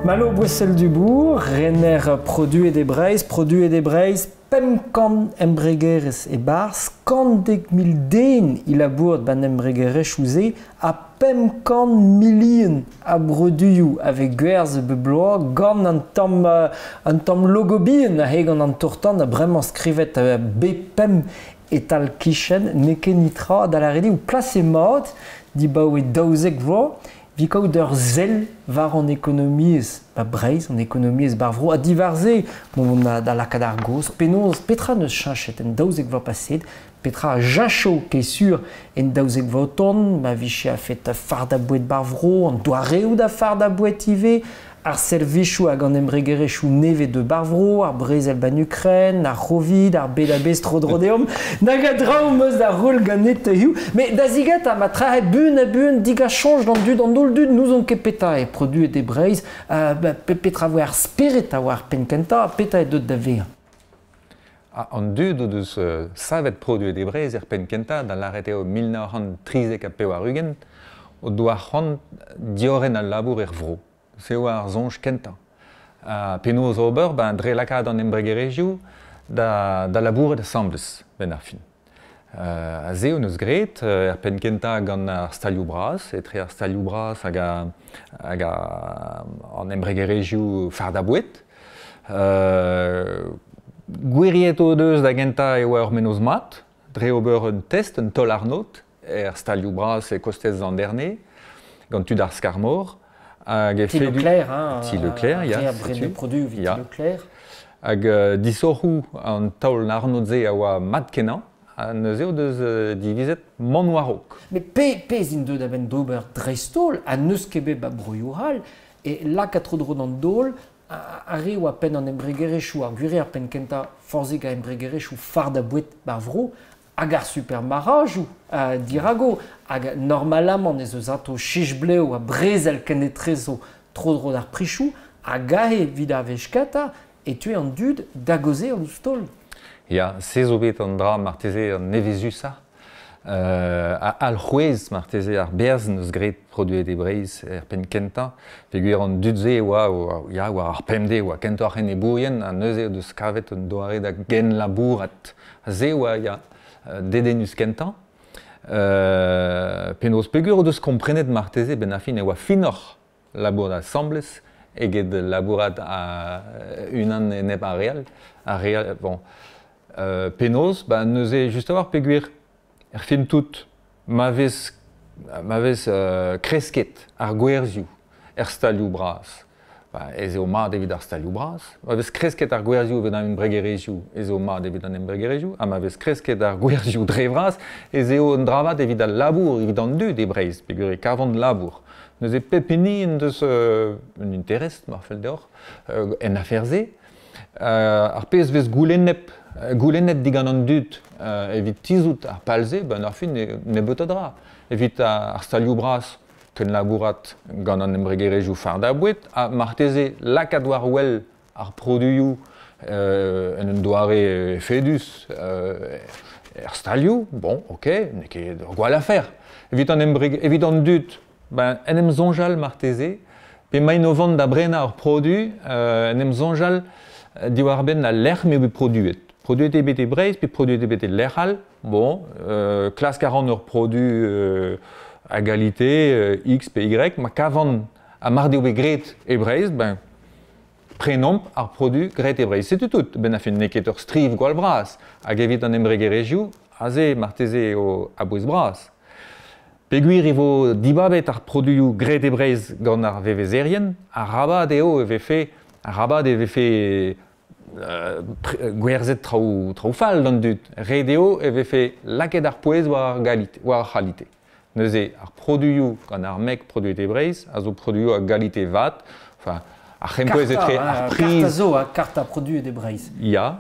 Malo Bouessel-Dubourg, rener produet e Breizh, produet e Breizh, 500 embregerezh e-barzh, 110 000 den é labourat ban embregerezhioù-se ha 500 milion a broduioù a vez gwerzhet bep bloaz gant an tamm logo bihan aze gant an tour-tan ha bremañ skrivet B5 e-tal kichen, n'eo ket netra da lâret eo plas mat dibaoe 12 vloaz evit kaout ur sell war an ekonomiezh ba Breizh, an ekonomiezh bar vro, ha diwar-se mont da lakaat ar gaoz, penaos, petra neus cheñchet en 12 vloaz paset, petra a cheñcho ket sur en 12 vloaz o tont, ma vije a-fet fardañ boued bar vro, an doareoù da fardañ boued ivez, ar servijoù hag an embregerezhioù nevez de bar vro, ar brezel ban Ukraine, ar Covid, ar bed a-bezh tro-dro deomp, nag a draoù 'm eus da roll ganit hiziv. Met da zigentañ, ma trahe bun ha bun digas soñj d'an dud, an holl dud n'ouzon ket petra eo produet e Breizh, petra vo ar spered a oa ar penn kentañ, petra eo deuet da vezañ. An dud o deus savet produet e Breizh er penn kentañ, da lâret eo 1993, o doa c'hoant diorren al labour er vro. Se oa ar soñj kentañ. Penaos ober, ben, dre lakaat an embregerezhioù da labourat asambles, benn ar fin. A se hon eus graet er penn kentañ gant ar stalioù bras, etre ar stalioù bras hag an embregerezhioù fardañ boued. Gwiriet o deus da gentañ e oa ur mennozh mat, dre ober un test, un taol-arnod, er stalioù bras e kostez Landerne, gant tud ar Skarmor. Hag Ti Leclerc, hein, Ti Leclerc, ya, ya, setu. Produioù evit Ya. Ti Leclerc. Hag disoc'hoù an taol-arnod-se a oa mat-kenañ, ha neuze o deus divizet mont war-raok. Met pezh int deuet a-benn d'ober dreist-holl, ha n'eus ket bet ba broioù all, e lakaat tro-dro d'an daol ar re oa penn an embregerezhioù, ar gwir ar penn kentañ forzhik a embregerezhioù fardañ boued bar vro, hag ar supermarhajoù dirago, hag normalamant ez eus ato chich-blev ha brezel kenetrezo tro-dro d'ar prichoù, hag aze evit ar wech kentañ e teue an dud da gaozeal ouzh taol. Ya, se zo bet an dra marteze an nevezusañ. Alc'hwez marteze ar berzh neus graet produet e Breizh er penn kentañ. Peogwir an dud-se oa, ya, war ar pemdez oa kentoc'h enebourien, ha neuze o deus kavet un doare da genlabourat. Ha se oa, ya, dedennus kentañ. Penaos peogwir o deus komprenet marteze benn ar fin e oa finoc'h labourat asambles eget labourat a unan enep ar re all. Ar re all, bon. Penaos, ba neuze just a-walc'h peogwir er fin tout ma vez kresket ar gwerzhioù er stalioù bras, ba, ez eo mat evit ar stalioù bras. Ma vez kresket ar gwerzhioù evit an embregerezhioù, ez eo mat evit an embregerezhioù, ha ma vez kresket ar gwerzhioù dre vras, ez eo un dra vat evit al labour, evit an dud e Breizh, peogwir e kavont labour. Neuze pep hini en deus un interest, mar fell deoc'h, en afer-se. Ar pezh vez goulennet digant an dud evit tizhout ar pal-se, ben ar fin nebeut a dra. Evit ar stalioù bras, kenlabourat gant an embregerezhioù fardañ boued, ha marteze lakaat war wel ar produioù en un doare efedus er stalioù, bon, ok, n'eo ket ur gwall afer. Evit an dud, ben, en em soñjal marteze, pe emaint o vont da brenañ ur produ, en em soñjal diwar-benn al lec'h m'eo bet produet. Produet eo bet e Breizh, pe produet eo bet e lec'h all, bon, klask a ran ur produ a galite X pe Y, ma kavan ha mar deo bet graet e Breizh, ben, prenomp ar produ graet e Breizh. Setu tout, benn ar fin n'eo ket ur striv gwall bras, hag evit an embregerezhioù, aze marteze eo a-bouez bras. Peogwir e vo dibabet ar produioù graet e Breizh gant ar vevezerien, arabat e vefe gwerzhet traoù fall d'an dud. Ret eo e vefe lakaet ar pouez war ar c'halite. Neuze ar produioù gant ar merk produet e Breizh a zo produioù a galite vat, enfin, ar c'hempouez etre ar priz... Karta zo, karta produet e Breizh. Ya,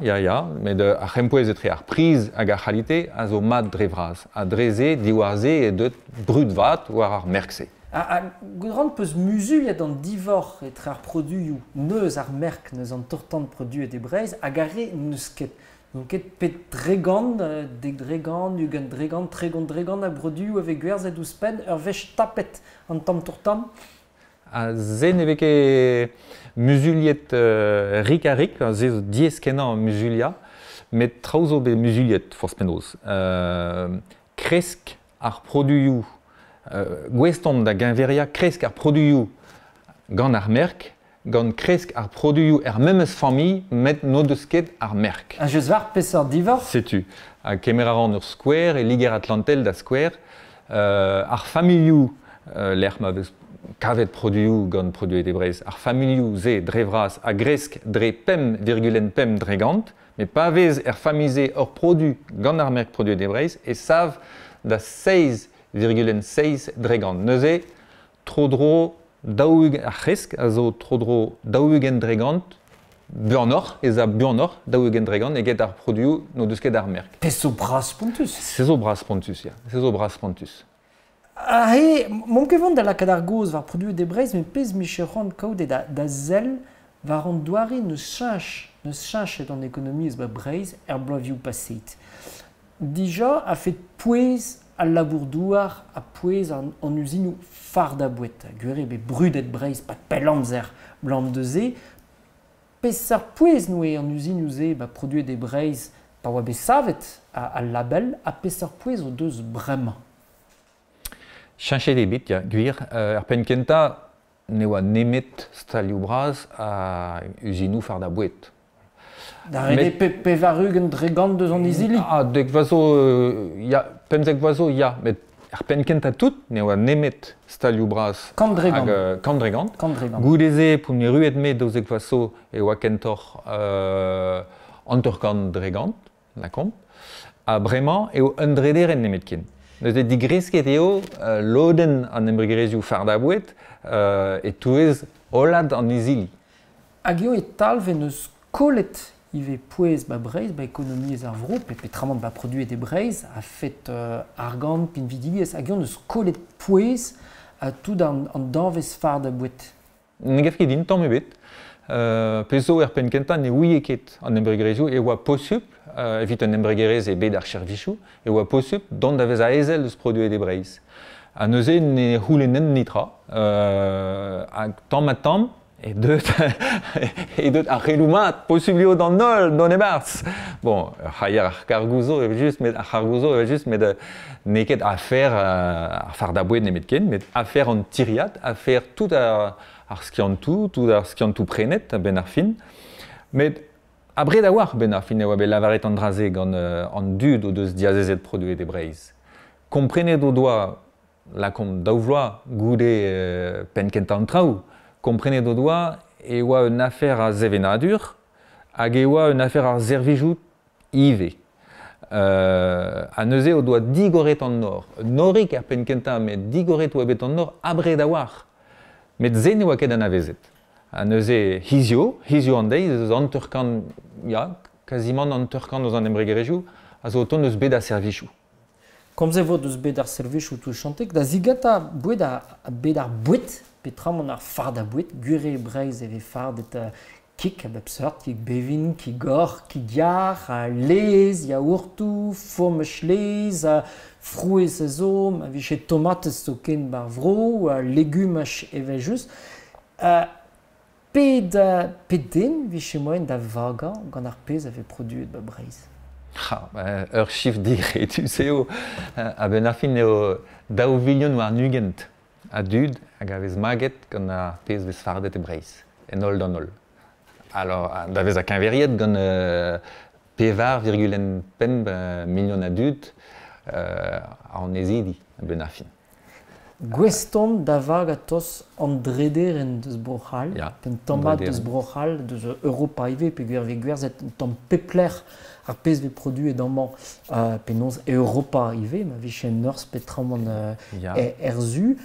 met ar c'hempouez etre ar priz hag ar c'halite a zo mat dre vras. Ha dre se, diwar se e deut brud vat war ar merk-se. Ha gwrant peus muzuliet an divorc'h etre ar produioù neus ar merk, neus an tour-tan produet e Breizh hag ar re n'eus ket. N'on ket pet dregant, 10%, 20%, 30% a broduioù a vez gwerzhet ouzhpenn ur wech tapet an tamm tour-tan. A se ne vez ket muzuliet rik ha rik, se zo diaes kenañ muzuliañ, met traoù zo bet muzuliet forzh penaos. Kresk ar produioù, gouest on da geñveriañ kresk ar produioù gant ar merk, gant kresk ar produioù er memes familh, met n'o deus ket ar merk. Ha just war peseurt divoc'h? Setu, ha kemer a ran ur skouer e Liger-Atlantel da skouer, ar familhoù lec'h ma vez kavet produioù gant Produet e Breizh, ar familhoù-se dre vras a gresk dre 5,5 dre gant, met pa vez er familh-se ur produ gant ar merk Produet e Breizh e sav da 6,6 dre gant. Neuze, tro-dro daou-ugent ar c'hresk a zo tro-dro 40 dre gant, buanoc'h, ez a buanoc'h 40 dre gant eget ar produioù n'o deus ket ar merk. Pezh zo bras-spontus. Se zo bras-spontus, ya. Se zo bras-spontus. Aze, m'omp ket vont da lakaat ar gaoz war Produet e Breizh, met pezh 'mije c'hoant kaout eo da sell war an doare n'eus cheñch, n'eus cheñchet an ekonomiezh ba Breizh er bloavezhioù paseet. Dija a-fet pouez al labour-douar ha pouez an uzinoù fardañ-boued. Gwir eo bet brudet Breizh 'pad pell amzer 'blam deus-se. Peseurt pouez 'noe an uzinoù-se ba Produet e Breizh pa oa bet savet al label ha peseurt pouez o deus bremañ? Cheñchet eo bet, ya, gwir. Er penn-kentañ ne oa nemet stalioù bras ha uzinoù fardañ boued. Da ret eo 80% deus an izili? Ah, dek vloaz zo, ya, 15 vloaz zo, ya, met er penn-kentañ tout ne oa nemet stalioù bras. Kant dre gant. Kant dre gant. Kant dre gant. Goude-se, p'on erruet me 12 vloaz zo, e oa kentoc'h 50 dre gant, lakaomp. Ha bremañ eo un drederenn nemetken. Neuze digresket eo lodenn an embregerezhioù fardañ-boued e-touez hollad an izili. Hag eo e talv en deus kollet ivez pouez ba Breizh, ba ekonomiezh ar vro, pe petramant ba produet e Breizh, a-fet argant, pinvidigezh, hag eo en deus kollet pouez tout an danvez fardañ-boued. Ne gav ket din tamm ebet. Pezh zo er penn-kentañ ne ouie ket an embregerezhioù e oa posupl, evit un embregerezh e bed ar servijoù, e oa posupl dont da vezañ ezel eus Produet e Breizh. Ha neuze ne c'houlennent netra. Hag tamm-ha-tamm e deut, e deut ar c'heloù mat, posupl eo d'an holl dont e-barzh. Bon, ur c'haier ar c'hargoù zo evel-just, met ar c'hargoù zo evel-just, met n'eo ket afer ar fardañ-boued nemetken, met afer an tiriad, afer tout ar ar skiantoù, tout ar skiantoù prenet a-benn ar fin. Met abred a-walc'h benn ar fin e oa bet lavaret an dra-se gant an dud o deus diazezet Produet e Breizh. Komprenet o doa, lakaomp daou vloaz goude penn-kentañ an traoù, komprenet o doa e oa un afer a sevenadur hag e oa un afer a servijoù ivez. Ha neuze o doa digoret an nor. Norig er penn-kentañ, met digoret oa bet an nor abred a-walc'h. Met se ne oa ket anavezet. Ha neuze hizio, hizio an deiz, eus 50, ya, kazimant 50 eus an embregerezhioù a zo o tont eus bed ar servijoù. Komzet vo deus bed ar servijoù touchantek da zigatañ boued ha bed ar boued, petramant ar fardañ boued, gwir eo e Breizh e vez fardet kig a bep seurt, kig bevin, kig hoc'h, kig yar, laezh, yaourtoù, fourmaj laezh, frouezh a zo, ma vije tomatez zoken ba'r vro, legumaj evel-just. Pet, pet den vije moaien da vagañ gant ar pezh a vez produet ba Breizh? Ha, ur chifr diredus eo. A-benn ar fin eo 22 a dud hag a vez maget gant ar pezh vez fardet e Breizh, en holl d'an holl. Alors, da vezañ keñveriet gant 4,5 milion a dud a annezidi a-benn ar fin. Gouest on da vagañ tost an drederenn deus Bro-C'hall, Ya, un tamm mat deus Bro-C'hall, deus Europa ivez, peogwir e vez gwerzhet un tamm pep lec'h ar pezh vez produet amañ, penaos Europa ivez, ma vije en norzh petramant er su.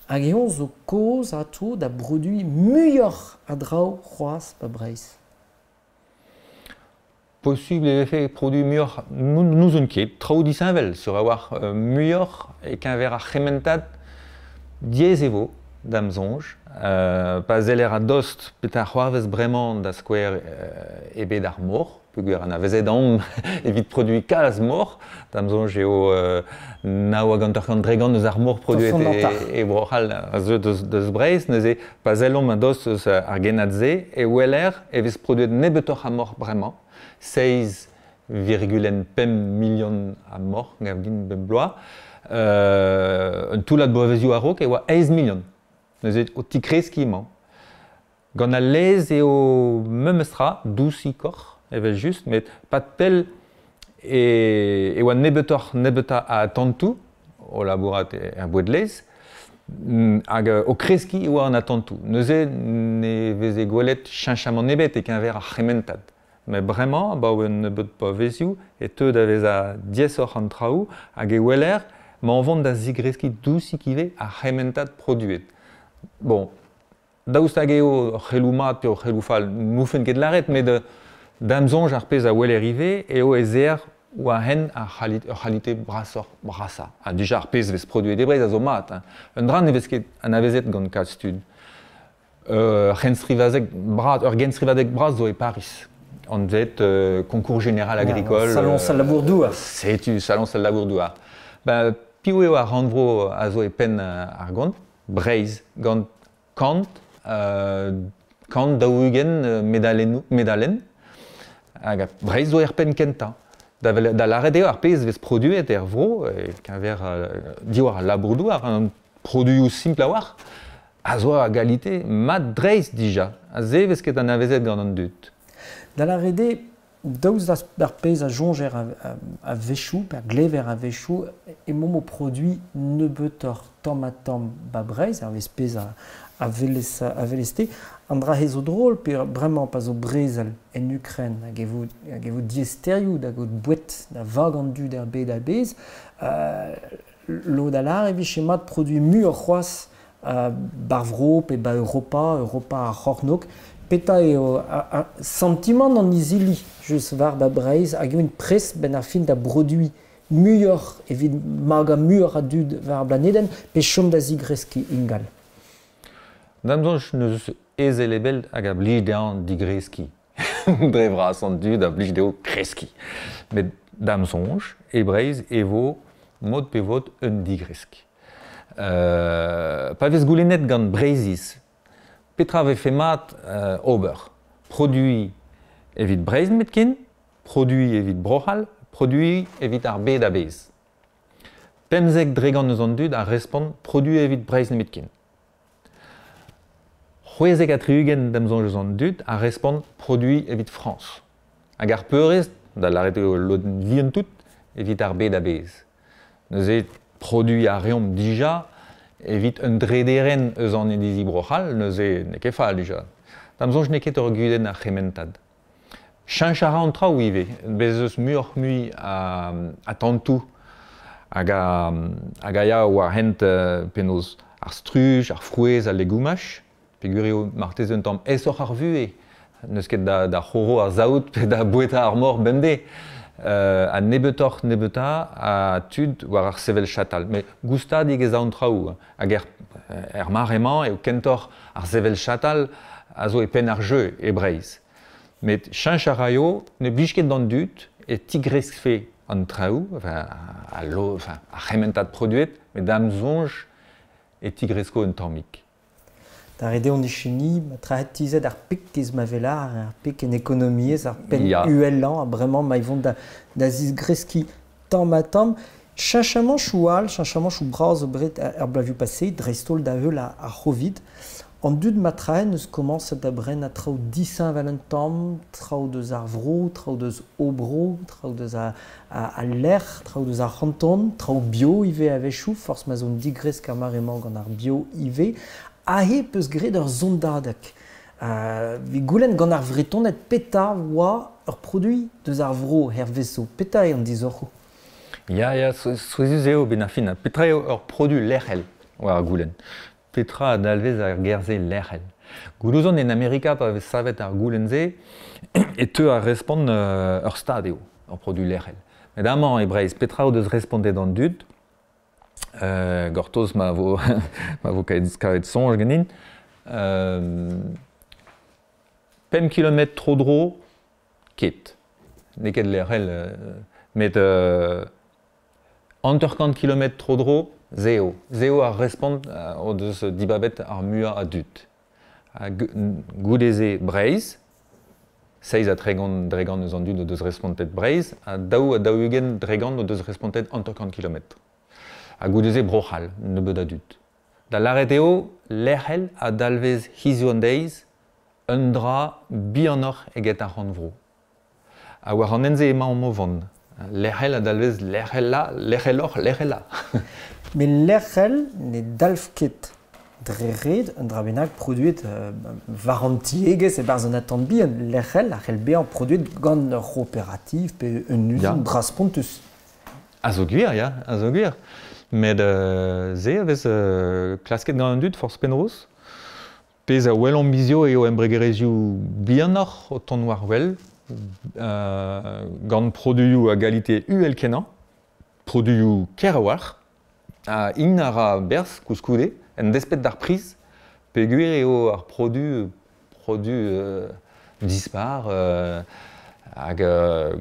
Hag eñ zo kaoz atav da broduiñ muioc'h a draoù c'hoazh ba Breizh. Posubl e vefe produiñ muioc'h, n'ouzon ket, traoù disheñvel sur a-walc'h muioc'h e-keñver ar c'hementad diaes e vo da'm soñj. Pa seller a-dost petra c'hoarvez bremañ da skouer e bed ar mor, Peogwir anavezet omp evit produiñ kalz moc'h, da'm soñj eo 59% eus ar moc'h produet e Bro-C'hall a zeu deus Breizh. Neuze, pa sellomp a-dost eus ar gennad-se, e weler e vez produet nebeutoc'h a moc'h bremañ, 6,5 milion a moc'h, gav din, bep bloaz. Un toullad bloavezioù a-raok e oa 8 milion. Neuze, o tigreskiñ emañ. Gant al laezh eo memes tra, dousikoc'h evel-just, met pad pell e oa nebeutoc'h nebeutañ a atantoù o labourat er boued-laezh hag o kreskiñ e oa an atantoù. Neuze ne veze gwelet cheñchamant ebet e-keñver ar c'hementad. Met bremañ, abaoe un nebeud bloavezioù, e teu da vezañ diaesoc'h an traoù hag e weler emañ o vont da zigreskiñ dousik ivez ar c'hementad produet. Bon, Daoust hag eo ur c'heloù mat pe ur c'heloù fall, n'oufen ket lâret, met da'm soñj ar pezh a weler ivez eo ez eer war hent ar ur c'halite brasoc'h brasañ. Ha dija ar pezh vez produet e Breizh a zo mat. Hein. Un dra ne vez ket anavezet gant kalz tud. Ur c'henstrivadeg bras, ur genstrivadeg bras zo e Pariz, anvet Concours général agricole. Saloñs al labour-douar. Setu, saloñs al labour-douar. Ba, piv eo ar rannvro a zo e penn ar gont? Breizh, gant kant, 140 medalennoù, medalenn. Hag Breizh zo er penn kentañ. Da, da lâret eo ar pezh vez produet er vro, e-keñver diwar al labour-douar, an produioù simpl a-walc'h, a zo a galite mat dreist dija. Ha se vez ket anavezet gant an dud. Da lâret eo, daoust d'ar pezh a soñjer a-wechoù, pe a glever a-wechoù, emaomp o produiñ nebeutoc'h tamm-ha-tamm 'ba Breizh, hervez pezh a welez-te. An dra-se zo drol, pe bremañ pa zo brezel en Ukren hag e vo, hag e vo diaesterioù da gaout boued da vagañ an dud er bed a-bezh, lod a lâr e vije mat produiñ muioc'h c'hoazh 'bar vro pe 'ba Europa, Europa ar c'hornôg. Petra eo santimant an izili just war 'ba Breizh hag int prest 'benn ar fin da broduiñ muioc'h evit magañ muioc'h a dud war ar blanedenn pe chom da zigreskiñ ingal? Da'm soñj n'eus ezel ebet hag a blij dezhañ digreskiñ. Dre vras an dud a blij dezho kreskiñ. Met da'm soñj, e Breizh e vo mod pe vod un digresk. Pa vez goulennet gant Breizhiz petra vefe mat ober, produiñ evit Breizh nemetken, produiñ evit Bro-C'hall, produiñ evit ar bed a-bezh. 15% eus an dud a respont produiñ evit Breizh nemetken. 76 da'm soñj eus an dud a respont produiñ evit Frañs. Hag ar peurrest, da lâret eo ul lodenn vihan tout, evit ar bed a-bezh. Neuze, produiñ a reomp dija evit un drederenn eus an inizi Bro-C'hall, neuze n'eo ket fall dija. Da'm soñj n'eo ket ur gudenn ar c'hementad. Cheñch a ra an traoù ivez. Bez' eus muioc'h-mui a atantoù hag a, hag a ya war hent penaos ar struj, ar frouezh, al legumaj. Peogwir eo marteze un tamm aesoc'h ar vuhez. N'eus ket da, da c'horo ar saout pe da boueta ar mor bemdez. Ha nebeutoc'h nebeutañ a tud war ar sevel chatal. Met goustadik ez a an traoù. Hag er, er mare-mañ eo kentoc'h ar sevel chatal a zo e penn ar jeu e Breizh. Met cheñch a raio, ne blij ket d'an dud e tigreskfe an traoù, enfin, al, enfin, ar c'hementad produet, met da'm soñj e tigresko un tammig. Da ret eo an echeni, ma traet tizhet ar pik ez ma velar, ar pik en ekonomiezh, ar penn uhelañ, ha bremañ ma vont da, da zisgreskiñ tamm-ha-tamm. Cheñchamanchoù all, cheñchamanchoù bras zo bet er bloavezhioù paseet, dreist-holl da heul ar C'hovid. An dud ma traen eus komañset da brenañ traoù disheñvel un tamm, traoù deus ar vro, traoù deus o bro, traoù deus al lec'h, traoù deus ar c'hanton, traoù bio ivez a-wechoù, forzh ma 'z on digresk ar mare-mañ gant ar bio ivez. Aze 'peus graet ur sondadeg. Evit goulenn gant ar Vretoned petra oa ur produiñ deus ar vro hervezo, petra eo an disoc'hoù? Ya, ya, souezhus eo 'benn ar fin. Petra eo ur produ lec'hel war ar goulenn? Petra a dalvez ar ger-se lec'hel? Goulouzon en Amerika pa vez savet ar goulenn-se e teu ar respont ur stad eo, ur produ lec'hel. Met amañ e Breizh, petra o deus respontet an dud? Gortoz ma vo, ma vo kavet soñj ganin. 5 kilometr tro-dro, ket. N'eo ket lec'hel, met 50 kilometr tro-dro, se eo. Se eo ar respont o deus dibabet ar muiañ a dud. Ha goude-se Breizh, 37% eus an dud o deus respontet Breizh, ha 42% o deus respontet 50 kilometr. Ha goude-se Bro-C'hall, nebeut a dud. Da lâret eo, lec'hel a dalvez hiziv an deiz un dra bihanoc'h eget ar rannvro. Ha war an hent-se emaomp o vont. Lec'hel a dalvez lec'helañ, lec'heloc'h, lec'helañ. Met lec'hel ne dalv ket dre ret un dra bennak produet war an tiegezh e-barzh un atant bihan. Lec'hel a c'hell bezañ produet gant ur c'hooperativ pe un uzin bras-spontus. A zo gwir, ya, a zo gwir. Met se a vez klasket gant an dud forzh penaos. Pezh a welomp hiziv eo embregerezhioù bihanoc'h o tont war wel, gant produioù a galite uhel-kenañ, produioù ker a-walc'h, ha int a ra berzh koulskoude, en desped d'ar priz, peogwir eo ar produ produ dispar hag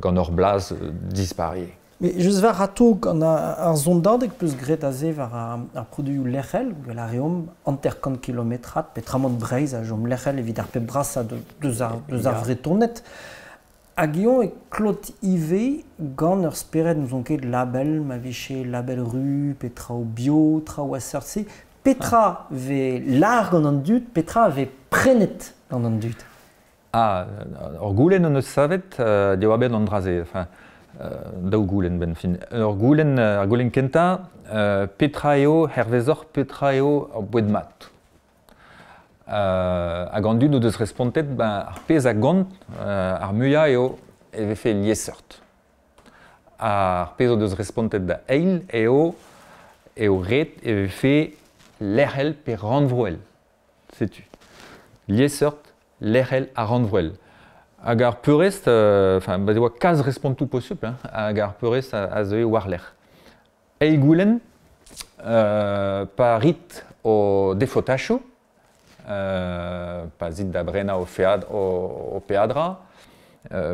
gant ur blaz dispar ivez. Met just war atao gant ar sondadeg 'peus graet aze war ar produioù lec'hel, gwell a reomp 50 kilometrad, petramant Breizh a chom lec'hel evit ar pep brasañ deus ar Vretoned. Hag eñ e klot ivez gant ur spered n'ouzon ket label, ma vije label ru pe traoù bio, traoù a seurt-se. Petra 'vez lâr gant an dud, petra 'vez prenet gant an dud? Ah, ur goulenn hon eus savet diwar-benn an dra-se. Enfin, daou goulenn benn fin. Ur goulenn, ar goulenn kentañ, petra eo, hervezoc'h, petra eo ur boued mat? Hag an dud o deus respontet, ben, ar pezh a gont ar muiañ eo e vefe liesseurt. Ar pezh o deus respontet da eil eo eo ret e vefe lec'hel pe rannvroel. Setu. Liesseurt, lec'hel ha rannvroel. Hag ar peurrest, enfin, ba e oa kalz respontoù posupl, hein, hag ar peurrest a zeue war-lerc'h. Eil goulenn, pa rit ho defotachoù, pa 'z it da brenañ ho peadra,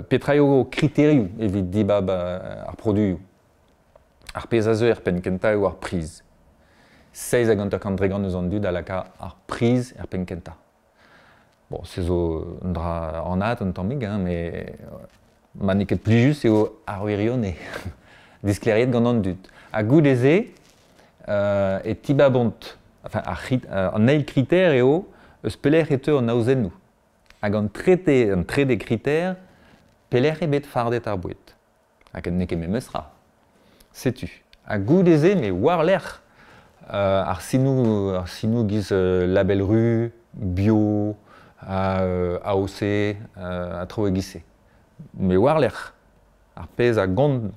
petra eo ho kriterioù evit dibab ar produioù? Ar pezh a zeu er penn-kentañ eo ar priz. 57% eus an dud a laka ar priz er penn-kentañ. Bon, se zo un dra anat un tammig, hein, met ma n'eo ket plijus eo ar wirionez disklêriet gant an dud. Ha goude-se e tibabont, enfin ar an eil kriter eo eus pelec'h e teu an aozennoù. Hag an trede, an trede kriter, pelec'h eo bet fardet ar boued. Hag n'eo ket memes tra. Setu. Ha goude-se, me war-lerc'h ar sinoù, ar sinoù giz Label Ru, Bio, AOC, ha traoù e-giz-se. Me war-lerc'h, ar pezh a gont,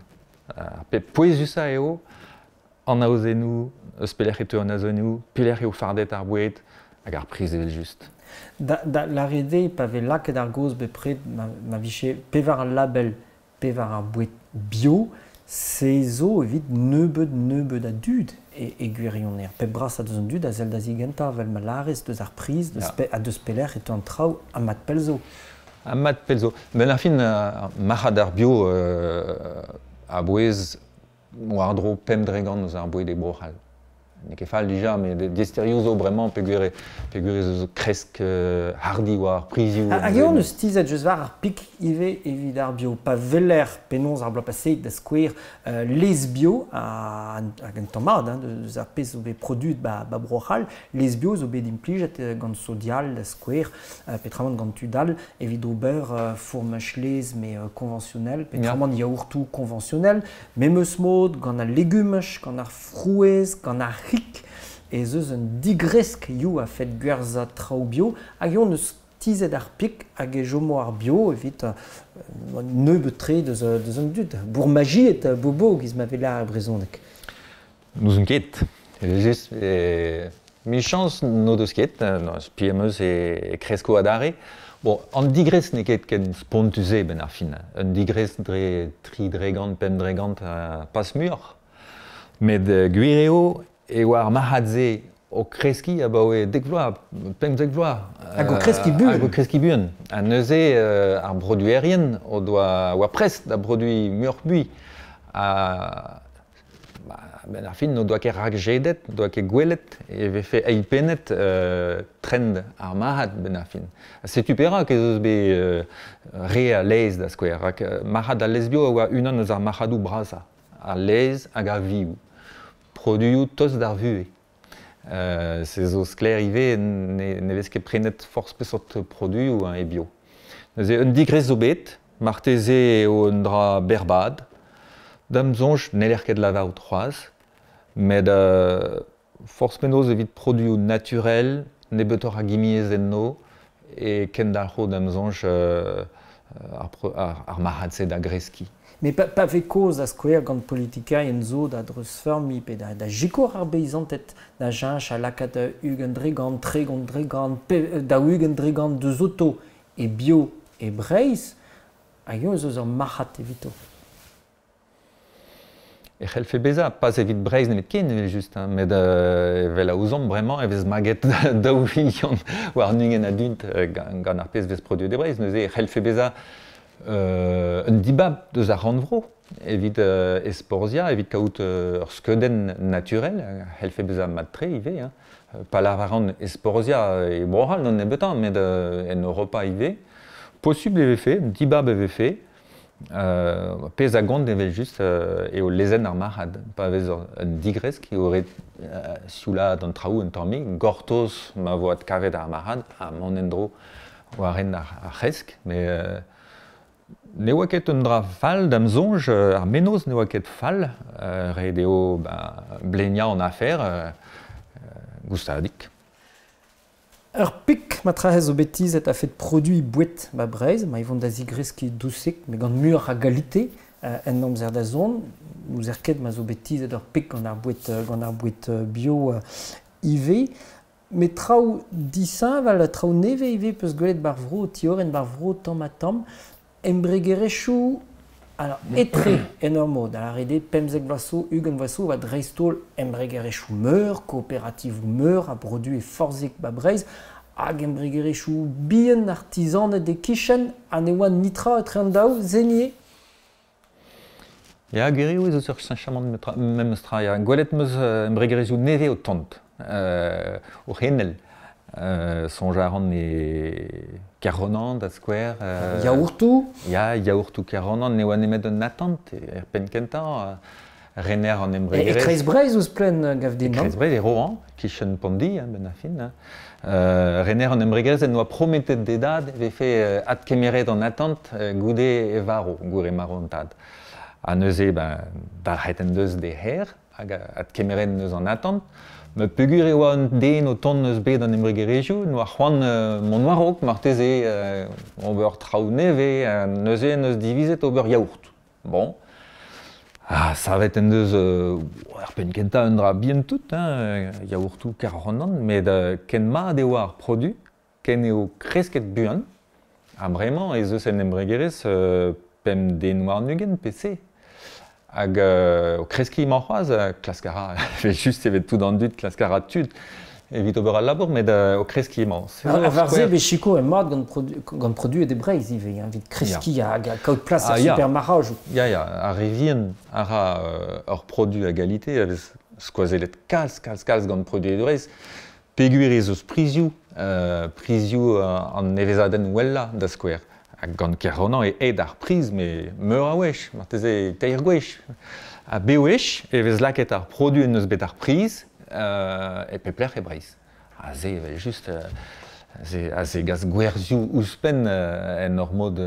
ar pep pouezusañ eo an aozennoù, eus pelec'h e teu an aozennoù, pelec'h eo fardet ar boued, hag ar priz evel-just. Da lâret eo, pa vez lakaet ar gaoz bepred ma vije pevar label pe war ar boued bio, se zo evit nebeut-nebeut a dud e gwirionez. Pep brasañ deus an dud a sell da zigentañ, evel ma lârez, deus ar priz, ha deus pelec'h e teu an traoù, ha mat pell zo. Ha mat pell zo. Ben ar fin, marc'had ar bio a-bouez war-dro 5% eus ar boued e Bro-C'hall. N'eo ket fall dija, met diaesterioù zo bremañ peogwir peogwir ez eus kresk hardi war ar prizioù. Hag eo hon eus tizhet just war ar pik ivez evit ar bio. Pa weler penaos ar bloaz paseet, da skouer, laezh bio, hag un tamm mat hein, deus ar pezh zo bet produet ba, ba Bro-C'hall, laezh bio zo bet implijet gant Sodial, da skouer, petramant gant tud all, evit ober fourmaj laezh mais conventionnel, petramant yaourtoù conventionnel, memes mod gant al legumaj, gant ar frouezh, gant ar c'hig, ez eus un digresk hiziv a-fet gwerzhañ traoù bio, hag eo hon eus tizhet ar pik hag e chomo ar bio evit nebeut-tre deus, deus an dud. Bourmajiet, bobo, giz ma vez lâret e brezhoneg. N'ouzon ket. Evel-just, michañs n'o deus ket, spi am eus e kresko adarre. Bon, an digresk n'eo ket ken spontus-se benn ar fin. Un digresk dre 3%, 5% pas muioc'h. Met gwir eo e oa ar marc'had-se o kreskiñ abaoe dek vloaz, 15 vloaz. Hag o kreskiñ buan. Hag o kreskiñ buan. Ha neuze ar broduerien o doa oa prest da broduiñ muioc'h-mui. Ha ben ar fin n'o doa ket rakjedet, n'o doa ket gwelet e vefe eilpennet trend ar marc'had ben ar fin. Ha setu perak ez eus bet re a laezh da skouer. Rak marc'had al laezh bio a oa unan eus ar marc'hadoù brasañ. Al laezh hag ar vioù. Produioù tost d'ar vuhez. Se zo sklaer ivez ne vez ket prenet forzh peseurt produioù e bio. Neuze un digrez zo bet, marteze eo un dra berrbad. Da'm soñj n'heller ket lavarout c'hoazh, met forzh penaos evit produioù naturel, nebeutoc'h a gimiezh enno, e kendalc'ho da'm soñj ar marc'had-se da greskiñ. Mais pa vez kaoz a skouer gant politikerien zo da dreuzfeurmiñ pe da sikour ar beizanted da cheñch a lakaat 20%, 30%, 40% deus oto e bio e Breizh, hag eo ez eus ur marc'had evito. E c'hellfe bezañ, pas evit Breizh nemetken evel-just, hein, met evel a ouzomp bremañ e vez maget 2 milion war 20 a dud gant ar pezh vez produet e Breizh. Neuze e c'hellfe bezañ un dibab deus ar rannvro evit esporziañ, evit kaout ur skeudenn naturel, a c'hellfe bezañ mat-tre ivez. Hein. Pa lavaran esporziañ e Bro-C'hall d'an nebeutañ, met en Europa ivez. Posubl e vefe, un dibab e vefe. Pezh a gont evel-just eo lezenn ar marc'had. Pa vez un digresk eo ret sioulaat an traoù un tammig, gortoz ma vo adkavet ar marc'had ha mont en-dro war-henn ar c'hresk. Met ne oa ket un dra fall da'm soñj, ar mennozh ne oa ket fall, ret eo bleniañ an afer goustadik. Ur pik matrahez zo bet tizhet a-fet produiñ boued ba Breizh, ma e vont da zigreskiñ dousik, met gant muioc'h a galite en amzer da zont. N'ouzer ket ma zo bet tizhet ur pik gant ar boued bio ivez. Met traoù disheñvel, traoù nevez ivez peus gwelet bar vro, tioren bar vro tamm-ha-tamm, embregerezhioù alors etre en ur mod, da lâret eo 15 vloaz zo, 20 vloaz zo, war dreist-holl embregerezhioù meur, kooperativoù meur a brodu e forzhik ba Breizh, hag embregerezhioù bihan artizaned e-kichen, ha ne oa nitra etre an daou, zenier. Ya, gwir eo ez eus ur cheñchamant memes tra. Ya. Gwelet 'm eus embregerezhioù nevez o tont, o c'henel. Soñj a ran e Kerronan da skouer. Yaourtoù. Ya, yaourtoù Kerronan ne oa nemet un atant er penn kentañ. Rener an embregerezh. E kreiz Breizh ouzhpenn gav din, non? E kreiz Breizh, e Rohan, kichen Pondi, ben ar fin. Rener an embregerezh en doa prometet d'e dad e vefe adkemeret an atant goude e varv, goude marv an tad. Ha neuze, ben, dalc'het en deus d'e c'her hag adkemeret en deus an atant. Met peogwir e oa un den o tont eus bed an embregerezhioù, n'oa c'hoant mont war-raok marteze, ober traoù nevez, neuze en deus divizet ober yaourt. Bon. Ha savet en deus er penn kentañ un dra bihan tout, hein, yaourtoù Kerronan, met ken mat eo ar produ, ken eo kresket buan. Ha bremañ ez eus en embregerezh 5 den warn-ugent pe se. Hag o kreskiñ emañ c'hoazh, klask a ra, evel-just evel tout an dud, klask a ra tud evit ober al labour, met o kreskiñ emañ. Ha war-se e vez sikour mat gant produet e Breizh ivez, hein, evit kreskiñ hag kaout plas er supermarc'hadoù. Ya, ya, ar re vihan a ra ur produ a galite a vez skoazellet kalz, kalz, kalz gant produet e Breizh. Peogwir ez eus prizioù, prizioù an nevezadenn wellañ da skouer. Hag gant Kerronan e aet ar priz, met meur a wech, marteze teir gwech. Ha bewech e vez lakaet ar produ en deus bet ar priz e pep lec'h e Breizh. Ha se evel-just a zegas gwerzhioù ouzhpenn en ur mod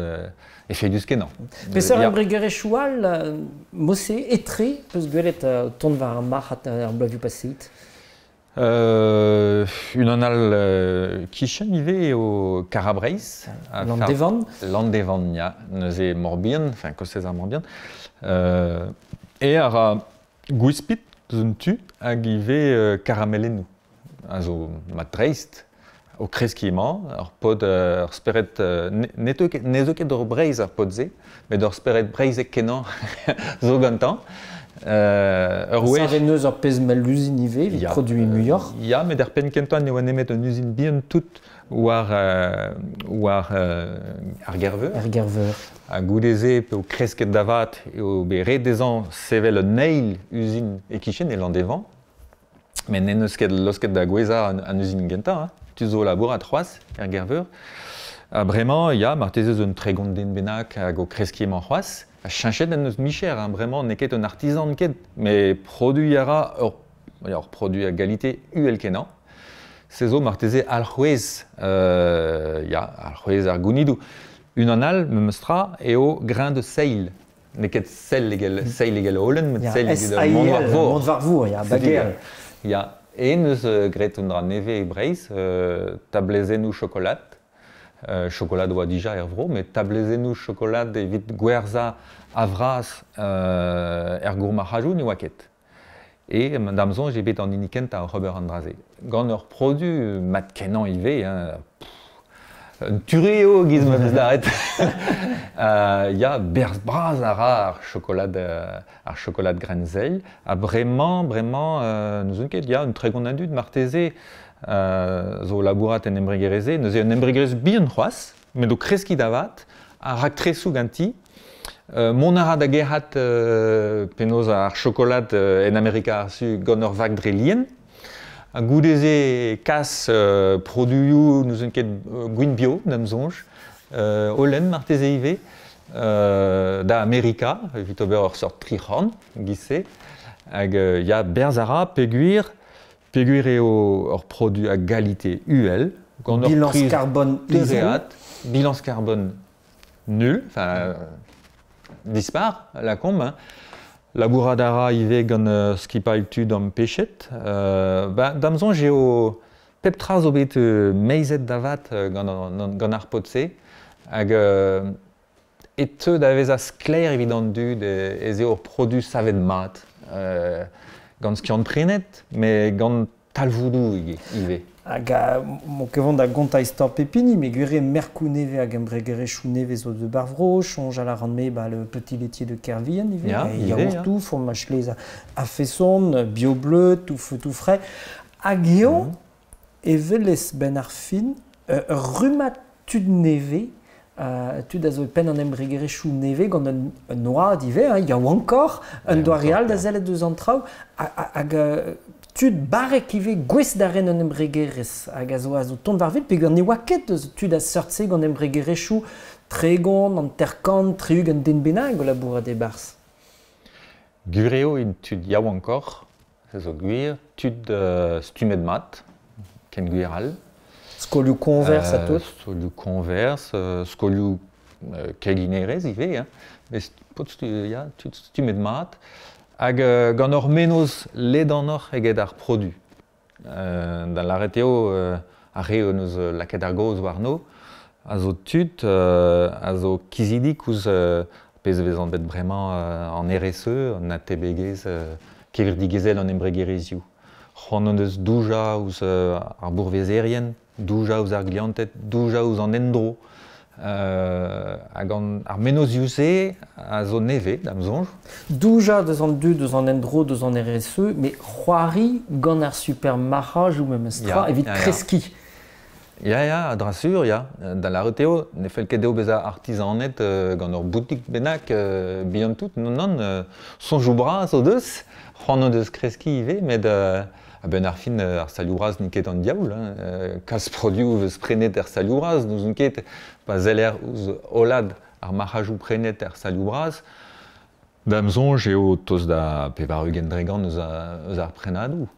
efedus-kenañ. Peseurt embregerezhioù all, mod-se, etre, peus gwelet tont war ar marc'had ar bloavezhioù paseet? Unan all kichen ivez eo Karabreiz. Landevan. Landevan, ya. Neuze Morbihan, enfin kostez ar Morbihan. E a ra gwispid eus un tu hag ivez karamellennoù. A zo mat-dreist o kreskiñ emañ, ur pod, ur spered, ne zeu ket d'ur Breizh ar pod-se, met ur spered breizhek kenañ zo gantañ. Ur wech... Savet neus ur pezh mell uzin ivez evit produiñ muioc'h. Ya, met er penn kentañ ne oa nemet un uzin bihan tout war war ar Gerveur. Ar Gerveur. Ha goude-se p'eo kresket da vat eo bet ret dezhañ sevel un eil uzin e-kichen e Landévant. Met n'en deus ket laosket da gouezhañ an uzin gentañ. Hein. Tu zo labourat c'hoazh er Gerveur. Ha bremañ, ya, marteze eus un 30 den bennak hag o kreskiñ emañ c'hoazh. Ha cheñchet en deus micher, hein. Bremañ n'eo ket un artizan ket, met produiñ a ra ur produit a galite uhel-kenañ. Se zo marteze alc'hwez, ya, alc'hwez ar gounidoù. Unan all, memes tra, eo grain de seil. N'eo ket sell evel, seil evel holen, met seil evel mont war vor. Mont war vor, ya, bageal. Ya, en eus graet un dra nevez e Breizh, tablezennoù chokolad. Chokolad oa dija er vro, met tablezennoù chokolad evit gwerzhañ a-vras er gourmarc'hadoù ne oa ket. E da'm soñj eo bet an hini kentañ oc'h ober an dra-se. Gant ur produ mat-kenañ ivez, hein, un ture eo giz ma vez lâret. Ya, berzh bras a ra ar chokolad Grenzeil. Ha bremañ, bremañ, n'ouzon ket, ya, un 30 a dud marteze zo o labourat en embregerezh-se. Neuze un embregerezh bihan c'hoazh, met o kreskiñ da vat, ha raktresoù ganti. Mont a ra da gerc'hat penaos ar chokolad en Amerika ar Su gant ur vag dre lien. Ha goude-se kas produioù n'ouzon ket gwin bio, da'm soñj, holen marteze ivez, da Amerika evit ober ur seurt tric'horn giz-se. Hag ya, berzh a ra peogwir peogwir eo ur produ a galite uhel, gant ur Bilañs karbon izel. Bilañs karbon nul, enfin dispar, lakaomp. Hein. Labourat a ra ivez gant skipailh tud ampechet. Ba, da'm soñj eo pep tra zo bet meizet da vat gant ar paotr-se. Hag e teu da vezañ sklaer evit an dud ez eo ur produ savet mat, gant skiant-prenet, met gant talvoudoù ivez. Hag m'o ket vont da gontañ istor pep hini, met gwir eo merkoù nevez hag embregerezhioù nevez zo deus bar vro, soñjal a ran-me ba le petit laitier de Kervien ivez, Ya, ivez, yaourtoù, fromaj laezh a-feson, bio-bleu, tout feu tout frais. Hag eo e welez 'benn ar fin ur rummad tud nevez, tud a zo e penn an embregerezhioù nevez gant un oad ivez, hein, yaouankoc'h, un doare all da sellet deus an traoù, hag tud barrek ivez gouest da ren un embregerezh hag a zo tont war wel peogwir ne oa ket eus tud a seurt-se gant embregerezhioù 30, 50, 60 den bennak o labourat e-barzh. Gwir eo int tud yaouankoc'h, se zo gwir, tud stummet mat, ken gwir all. Skolioù koñvers ha tout. Skolioù koñvers, skolioù keginerezh ivez, hein. Met paotr ya, tud stummet mat. Hag gant ur mennozh ledanoc'h eget ar produ. Da lâret eo ar re hon eus lakaet ar gaoz warno a zo tud a zo kizidik ouzh pezh a vez anvet bremañ an RSE, an atebegezh kevredigezhel an embregerezhioù. C'hoant hon eus doujañ ouzh ar bourvezerien, doujañ ouzh ar glianted, doujañ ouzh an endro. Hag ar mennozhioù-se a zo nevez, da'm soñj. Doujañ deus an dud, deus an endro, deus an RSE, met c'hoari gant ar supermarc'hajoù memes tra evit kreskiñ. Ya, ya, a dra sur, ya. Da lâret eo, ne fell ket dezho bezañ artizaned gant ur boutik bennak bihan tout. Non, non, soñjoù bras o deus, c'hoant o deus kreskiñ ivez, met a-benn ar fin, ar salioù bras n'int ket an diaoul. Hein. Kalz produoù vez prenet er salioù bras, n'ouzon ket pa seller ouzh hollad ar marc'hajoù prenet er salioù bras. Da'm soñj eo tost da 80% eus ar prenadoù.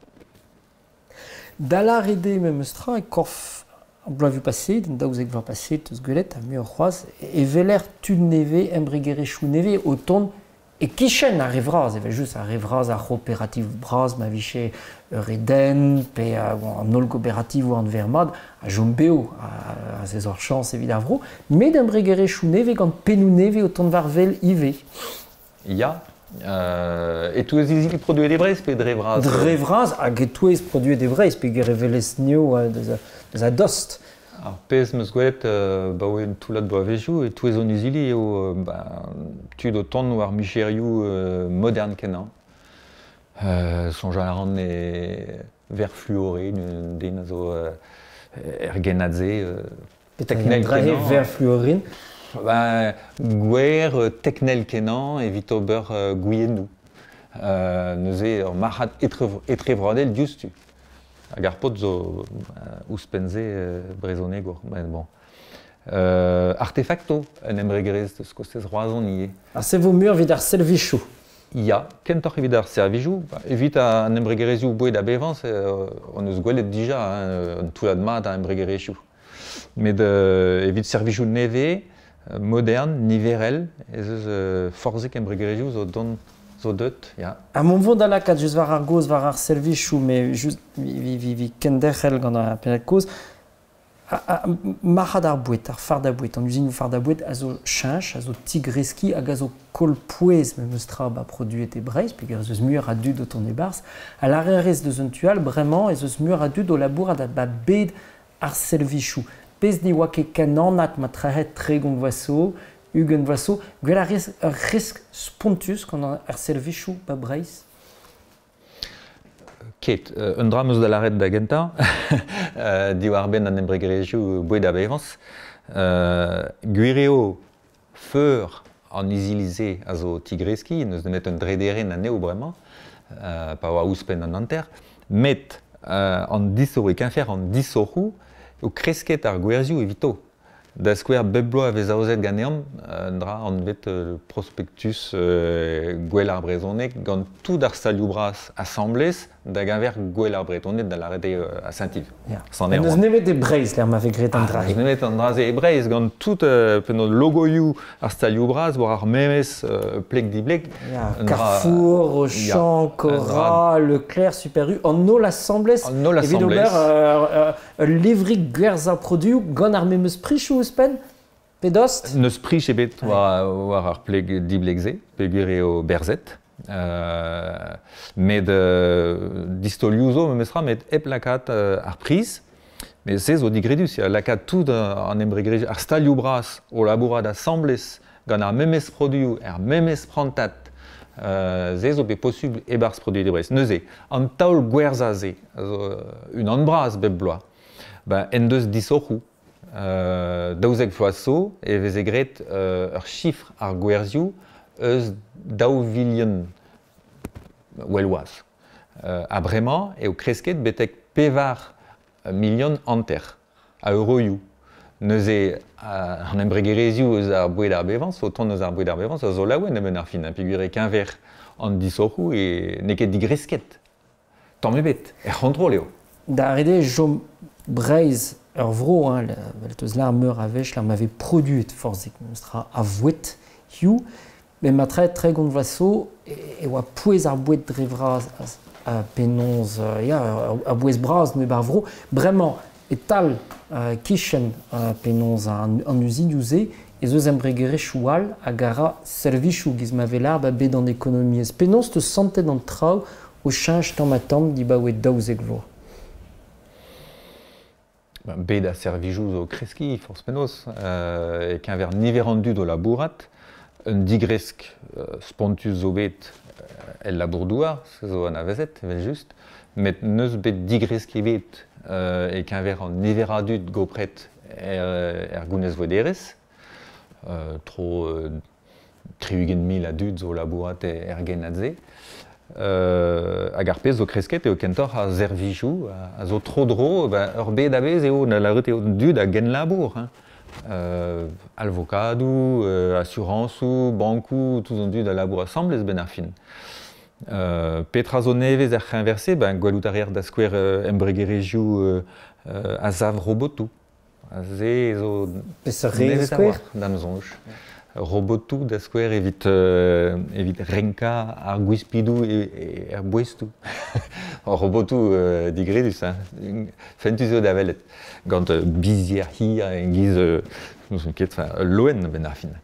Da lâret eo memes tra e korf ar bloavezhioù paseet, an 12 vloaz paseet eus gwelet, ha muioc'h c'hoazh, e weler tud nevez, embregerezhioù nevez o tont e-kichen ar re vras, evel-just ar re vras, ar c'hooperativ bras ma vije ur Eden pe an holl gooperativoù anver mat a chom bev, a se zo ur chañs evit ar vro, met embregerezhioù nevez gant pennoù nevez o tont war wel ivez. Ya, e-touez izili produet e Breizh pe dre vras? Dre vras hag e-touez produet e Breizh, peogwir e welez nio deus a dost. Ar pezh 'm eus gwelet 'baoe un toullad bloavezhioù e-touez hon izili eo tud o tont war micherioù modern-kenañ. Soñjal a ran e ver fluoré, den a zo er gennad-se. Teknel kenañ. Ver fluorin. Ben, gwer teknel kenañ evit ober gwiennoù. Neuze ur marc'had etrevroadel diouzhtu. Hag ar paotr zo ouzhpenn-se brezhonegour. Ben, bon. Artefacto, un embregerezh deus kostez Roazhon ivez. Ha se vo muioc'h evit ar servijoù? Ya, kentoc'h evit ar servijoù. Evit an embregerezhioù boued ha bevañs, hon eus gwelet dija hein, un toullad mat a embregerezhioù. Met evit servijoù nevez, modern, niverel, ez eus forzhik embregerezhioù zo dont zo deut, ya. Ha mont vo da lakaat just war ar gaoz war ar servijoù, met just vi kenderc'hel gant ar pennad kozh. Marc'had ar boued, ar fardañ-boued, an uzinoù fardañ-boued a zo cheñch, a zo tigreskiñ hag a zo koll pouez memes tra ba produet e Breizh, peogwir ez eus muioc'h a dud o tont e-barzh. Ha lâret a rez deus un tu all, bremañ ez eus muioc'h a dud o labourat ba bed ar servijoù. Pezh ne oa ket ken anat ma trec'hed 30 vloaz zo, 20 vloaz zo. Gwell a rez ur risk spontus gant ar servijoù ba Breizh? Ket. Un dra 'm eus da lâret da gentañ, diwar-benn an embregerezhioù boued ha bevañs. Gwir eo feur an izili-se a zo tigreskiñ, n'eus nemet un drederenn anezho bremañ, pa oa ouzhpenn an hanter. Met an disoc'h e-keñver an disoc'hoù eo kresket ar gwerzhioù evito. Da skouer, bep bloaz e vez aozet ganeomp un dra anvet prospektus Gouel ar Brezhoneg gant tout ar stalioù bras asambles da geñver Gouel ar Bretoned, da lâret eo à Saint-Yves. N'eus nemet e Breizh lec'h ma vez graet an dra-se. N'eus nemet an dra-se e Breizh gant tout penaos logoioù ar stalioù bras war ar memes pleg-dibleg. Carrefour, Auchan, Cora, Leclerc, Super U, an holl asambles evit ober Ul levrig gwerzhañ produoù gant ar memes prichoù ouzhpenn pe dost? N'eus prich ebet war ar pleg dibleg-se, peogwir eo berzet. Met distaolioù zo memestra, met hep lakaat ar priz. Met se zo digredus, ya, lakaat tout an embregerezhioù, ar stalioù bras o labourat asambles gant ar memes produoù, er memes prantad, se zo bet posubl e-barzh Produit de Brest. Neuze, an taol gwerzhañ-se a zo unan bras bep bloaz, ben, en deus disoc'hoù. 12 vloaz zo e veze graet ur chifr ar gwerzhioù eus 2 vilion well-wazh. Ha bremañ eo kresket betek 4,5 milion a euroioù. Neuze, an embregerezhioù eus ar boued ar bevañs, o tont eus ar boued ar bevañs, a zo laouen a-benn ar fin, peogwir e-keñver an disoc'hoù e n'eo ket digresket. Tamm ebet, er c'hontrol eo. Da ret eo chom Breizh ur vro, hein, vel teus lâr meur a wech, lec'h ma vez produet forzhik memestra a voued hiziv. Met ma 30 vloaz zo e oa pouez ar boued dre vras penaos ya, ur bouez bras neuze bar vro. Bremañ e-tal kichen penaos an uzinioù-se ez eus embregerezhioù all hag a ra servijoù giz ma vez lâr ba bed an ekonomiezh. Penaos teus santet an traoù o cheñch tamm-ha-tamm dibaoe 12 vloaz? Bed ar servijoù zo kreskiñ forzh penaos, e-keñver niver an dud o labourat, un digresk spontus zo bet el labour-douar, se zo anavezet evel-just, met n'eus bet digresk ebet e-keñver an niver a dud gopret er gounezvouederezh. Tro 60 000 a dud zo labourat er gennad-se. Hag ar pezh zo kresket eo kentoc'h ar servijoù a zo tro-dro, ben, ur bed a-bezh eo, da lavaret eo dud a genlabour, hein. Alvokadoù, asurañsoù, bankoù, tout an dud a labour asambles benn ar fin. Petra zo nevez er c'heñver-se? Ben, gwelout a reer da skouer embregerezhioù a sav robotoù. Se zo Peseurt re nevez skouer? a-walc'h, d'am soñj. Robotoù da skouer evit renkañ ar gwispidoù er boestoù. Robotoù digredus, hein. Fentus eo da welet. Gant bizier hir e-giz, n'ouzon ket, enfin, ul loen a-benn ar fin.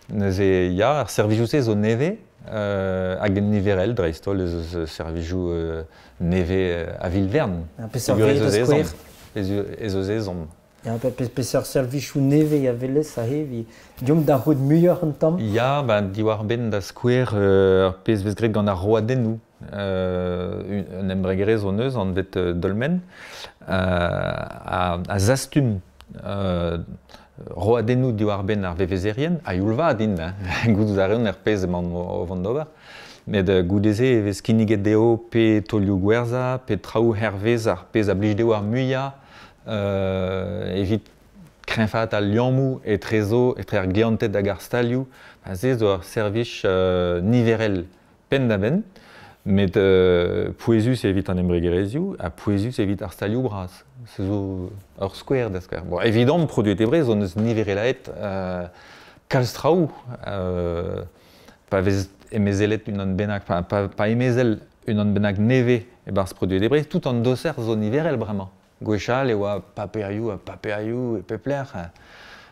Neuze, ya, ar servijoù-se zo nevez, hag en niverel dreist-holl ez eus servijoù nevez a vil-vern. Peseurt re da skouer? Ez eus ezhomm. Ya, peseurt servijoù nevez a welez aze evit deomp da c'hoût muioc'h un tamm? Ya, ben, diwar-benn da skouer ar pezh vez graet gant ar roadennoù. Un embregerezh hon eus anvet Dolmen a zastum roadennoù diwar-benn ar vevezerien, a-youl vat int, gouzout a reont er pezh emaon o vont d'ober. Met goude-se e vez kinniget dezho pe taolioù gwerzhañ, pe traoù hervez ar pezh a blij dezho ar muiañ evit kreñfaat al liammoù etrezo, etre ar glianted hag ar stalioù. Se zo ur servij niverel penn-da-benn, met pouezus evit an embregerezhioù ha pouezus evit ar stalioù bras. Se zo ur skouer da skouer. Bon, evidomp, Produet e Breizh, hon eus niverelaet kalz traoù pa vez emezelet unan bennak, pa emezel unan bennak nevez e-barzh Produet e Breizh, tout an doser zo niverel bremañ. Gwechall e oa paperioù ha paperioù e pep lec'h.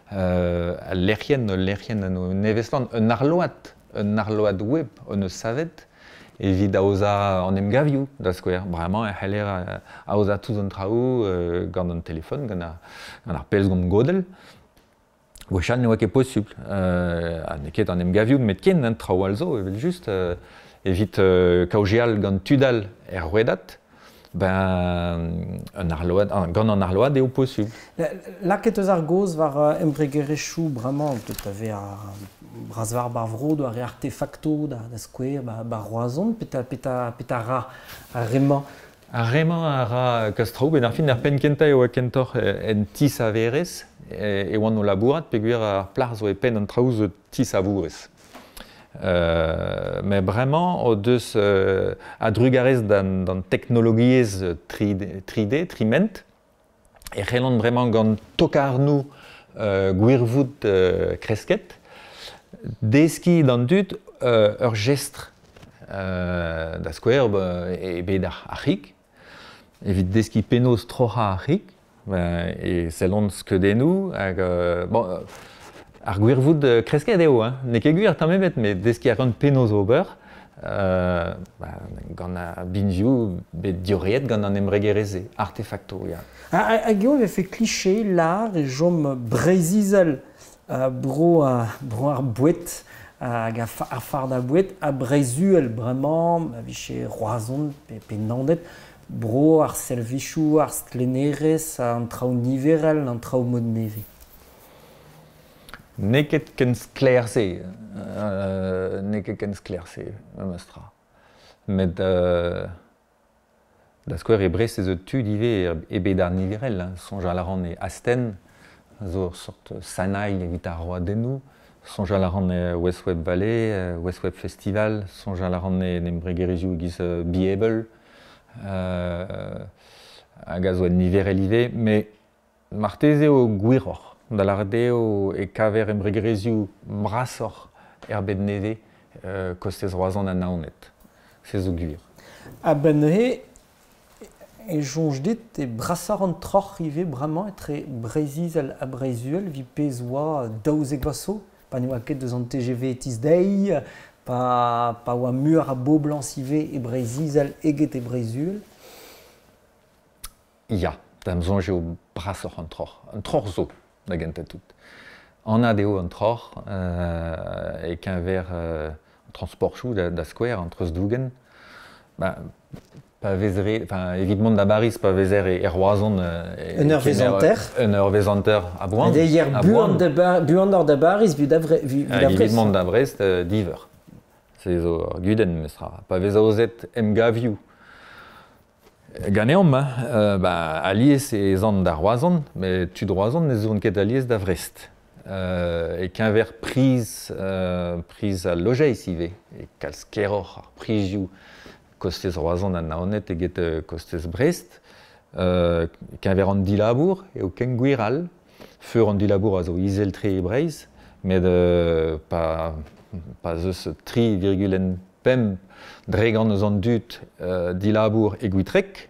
Al lec'hienn, ul lec'hienn en nevezland, un arload web hon eus savet evit aozañ an emgavioù, da skouer. Bremañ e c'heller aozañ tout an traoù gant an telefon, gant ar pellgomz godell. Gwechall ne oa ket posupl. Ha n'eo ket an emgavioù met ken, an traoù all zo, evel-just, evit kaozeal gant tud all er rouedad. Ben, un arload, gant an arload eo posubl. Lakaet eus ar gaoz war embregerezhioù bremañ, deut a vez ar bras war bar vro, ar artefacto da skouer, bar Roazhon, petra ra ar remañ? Ar remañ a ra kalz traoù, ben ar fin ar penn kentañ eo kentoc'h en ti-saverezh e oan o labourat, peogwir ar plac'h zo e penn an traoù zo ti-savourez. Met bremañ o deus a-drugarez d'an teknologiezh 3D, triment, e c'hellont bremañ gant tokarnoù gwirvoud kresket, deskiñ d'an dud ur jestr da skouer e bed ar c'hig, evit deskiñ penaos troc'hañ ar c'hig, e sellont skeudennoù hag bon, ar gwirvoud kresket eo, hein. N'eo ket gwir tamm ebet, met deskiñ a ran penaos ober gant ar binvioù bet diorreet gant an embregerezh-se, artefacto, ya. Hag eo e vefe kliché lar e chom Breizh-Izel bro ar boued hag ar fard a boued ha Breizh-Uhel bremañ, a vije Roazhon pe Naoned, bro ar servijoù, ar stlennerezh, an traoù niverel, an traoù mod nevez. N'eo ket ken sklaer-se, n'eo ket ken sklaer-se, memes tra. Met da skouer e Brest ez eus tud ivez e bed ar niverel, hein. Soñjal a ran e Astenn, zo ur sort sanailh evit ar roadennoù, soñjal a ran e West Web Valley, West Web Festival, soñjal a ran en embregerezhioù e-giz Be Able, hag a zo en niverel ivez, met marteze eo gwiroc'h. Da lâret eo e kaver embregerezhioù brasoc'h er bed nevez kostez Roazhon ha Naoned. Se zo gwir. A-benn neuze e soñj dit e brasoc'h an troc'h ivez bremañ etre Breizh-Izel ha Breizh-Uhel evit pezh oa 12 vloaz zo, pa ne oa ket deus an TGV e-tiz dezhi, pa oa muioc'h a boblañs ivez e Breizh-Izel eget e Breizh-Uhel. Ya, da'm soñj eo brasoc'h an troc'h. An troc'h zo da gentañ tout. Anat eo an troc'h e-keñver transportioù da skouer, an treuzdougen. Ba, pa vez re, enfin, evit mont da Bariz, pa vezer e Roazhon... Un eurvezh hanter. Un eurvezh hanter a boan. Hier buan d'or da Bariz, vu da Brest. Evit mont da Brest, diver. Se zo ur gudenn, mestra. Pa vez aozet emgavioù. Ganeomp, hein, ba, alies ez an da Roazhon, met tud Roazhon ne zont ket alies da Vrest. E-keñver priz al lojeiz ivez, e kalz keroc'h ar prizioù kostez Roazhon ha Naoned eget kostez Brest. E-keñver an dilabour eo ken gwir all. Feur an dilabour a zo izel-tre e Breizh, met pa eus 3,5 dregant eus an dud dilabour e Gwitreg,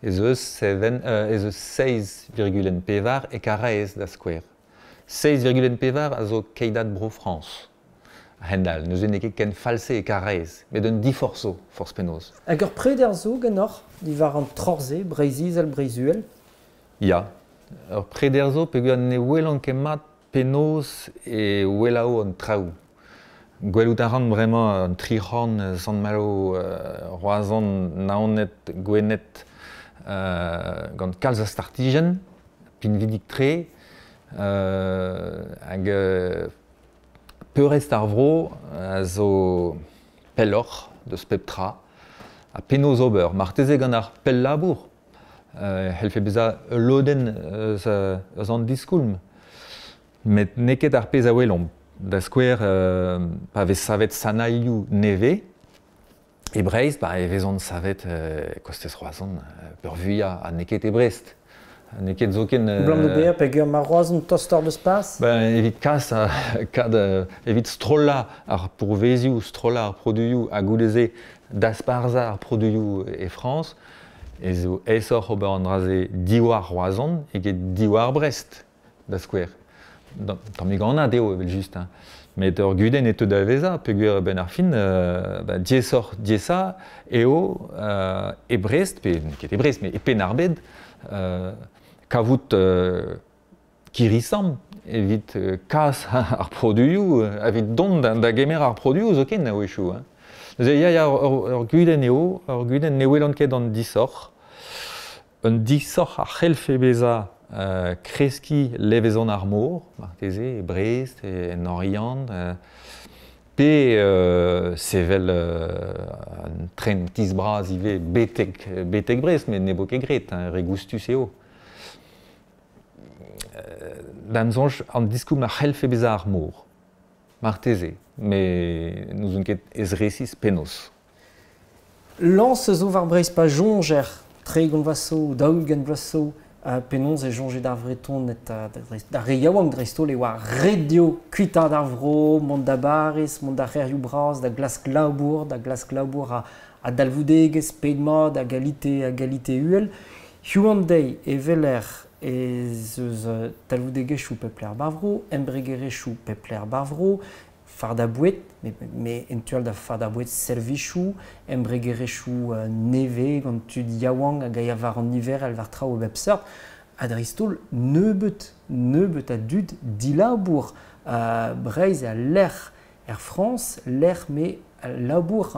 ez eus 6,4 e Karaez da skouer. 6,4 a zo keidad Bro-Frañs. A-hend-all, neuze n'eo ket ken false e Karaez, met un diforc'h zo, forzh penaos. Hag ur preder zo ganeoc'h diwar an troc'h-se, Breizh-Izel, Breizh-Uhel? Ya, ur preder zo peogwir ne welan ket mat penaos e welao an traoù. Gwelout a ran bremañ an tri c'horn Sant-Malo, Roazhon, Naoned, Gwened, gant kalz a startijenn, pinvidik-tre, hag peurrest ar vro a zo pelloc'h deus pep tra. Ha penaos ober, marteze gant ar pell-labour, c'hellfe bezañ ul lodenn eus an diskoulm. Met n'eo ket ar pezh a welomp. Da skouer, pa vez savet sanailhoù nevez, e Breizh, ba, e vezont savet kostez Roazhon peurvuiañ, ha n'eo ket e Brest. N'eo ket zoken... Abalamour da bezañ peogwir ma Roazhon tostoc'h deus Paz? Ben, evit kas, kad, evit strollañ ar pourvezioù, strollañ ar produioù, ha goude-se dasparzhañ ar produioù e Frañs, ez eo aesoc'h ober an dra-se diwar Roazhon eget diwar Brest, da skouer. Tammig anat eo evel-just, hein. Met ur gudenn e teu da vezañ peogwir a-benn ar fin ba, diaesoc'h diaesañ eo e Brest, pe n'eo ket e Brest, met e Penn-ar-Bed, kavout kirri-samm evit kas ar produioù, evit dont da gemer ar produioù zoken a-wechoù. Hein. Neuze ya, ya, ur gudenn eo, ur gudenn ne welan ket an disoc'h. Un disoc'h a c'hellfe bezañ kreskiñ levezon ar mor, marteze, e Brest, en Oriant, pe sevel un tren tizh bras ivez betek Brest, met ne vo ket graet, hein, re goustus eo. Da'm soñj, an diskoulm a c'hellfe bezañ ar mor, marteze, met n'ouzon ket ez-resis penaos. Lañs zo war Breizh pa soñjer 30 vloaz zo, 40 vloaz zo, penaos e soñje d'ar Vretoned, d'ar re yaouank dreist-holl, e oa ret dezho kuitaat ar vro, mont da Bariz, mont d'ar c'hêrioù bras, da glask labour, da glask labour a dalvoudegezh, ped mat, a galite uhel. Hiziv an deiz e weler ez eus talvoudegezhioù pep lec'h bar vro, embregerezhioù pep lec'h bar vro, fardañ boued, met en tu all da fardañ boued servijoù, embregerezhioù nevez gant tud yaouank hag a ya war an niverel war traoù a bep seurt, ha dreist-holl nebeut a dud dilabour. Breizh eo al lec'h er Frañs, lec'h me labour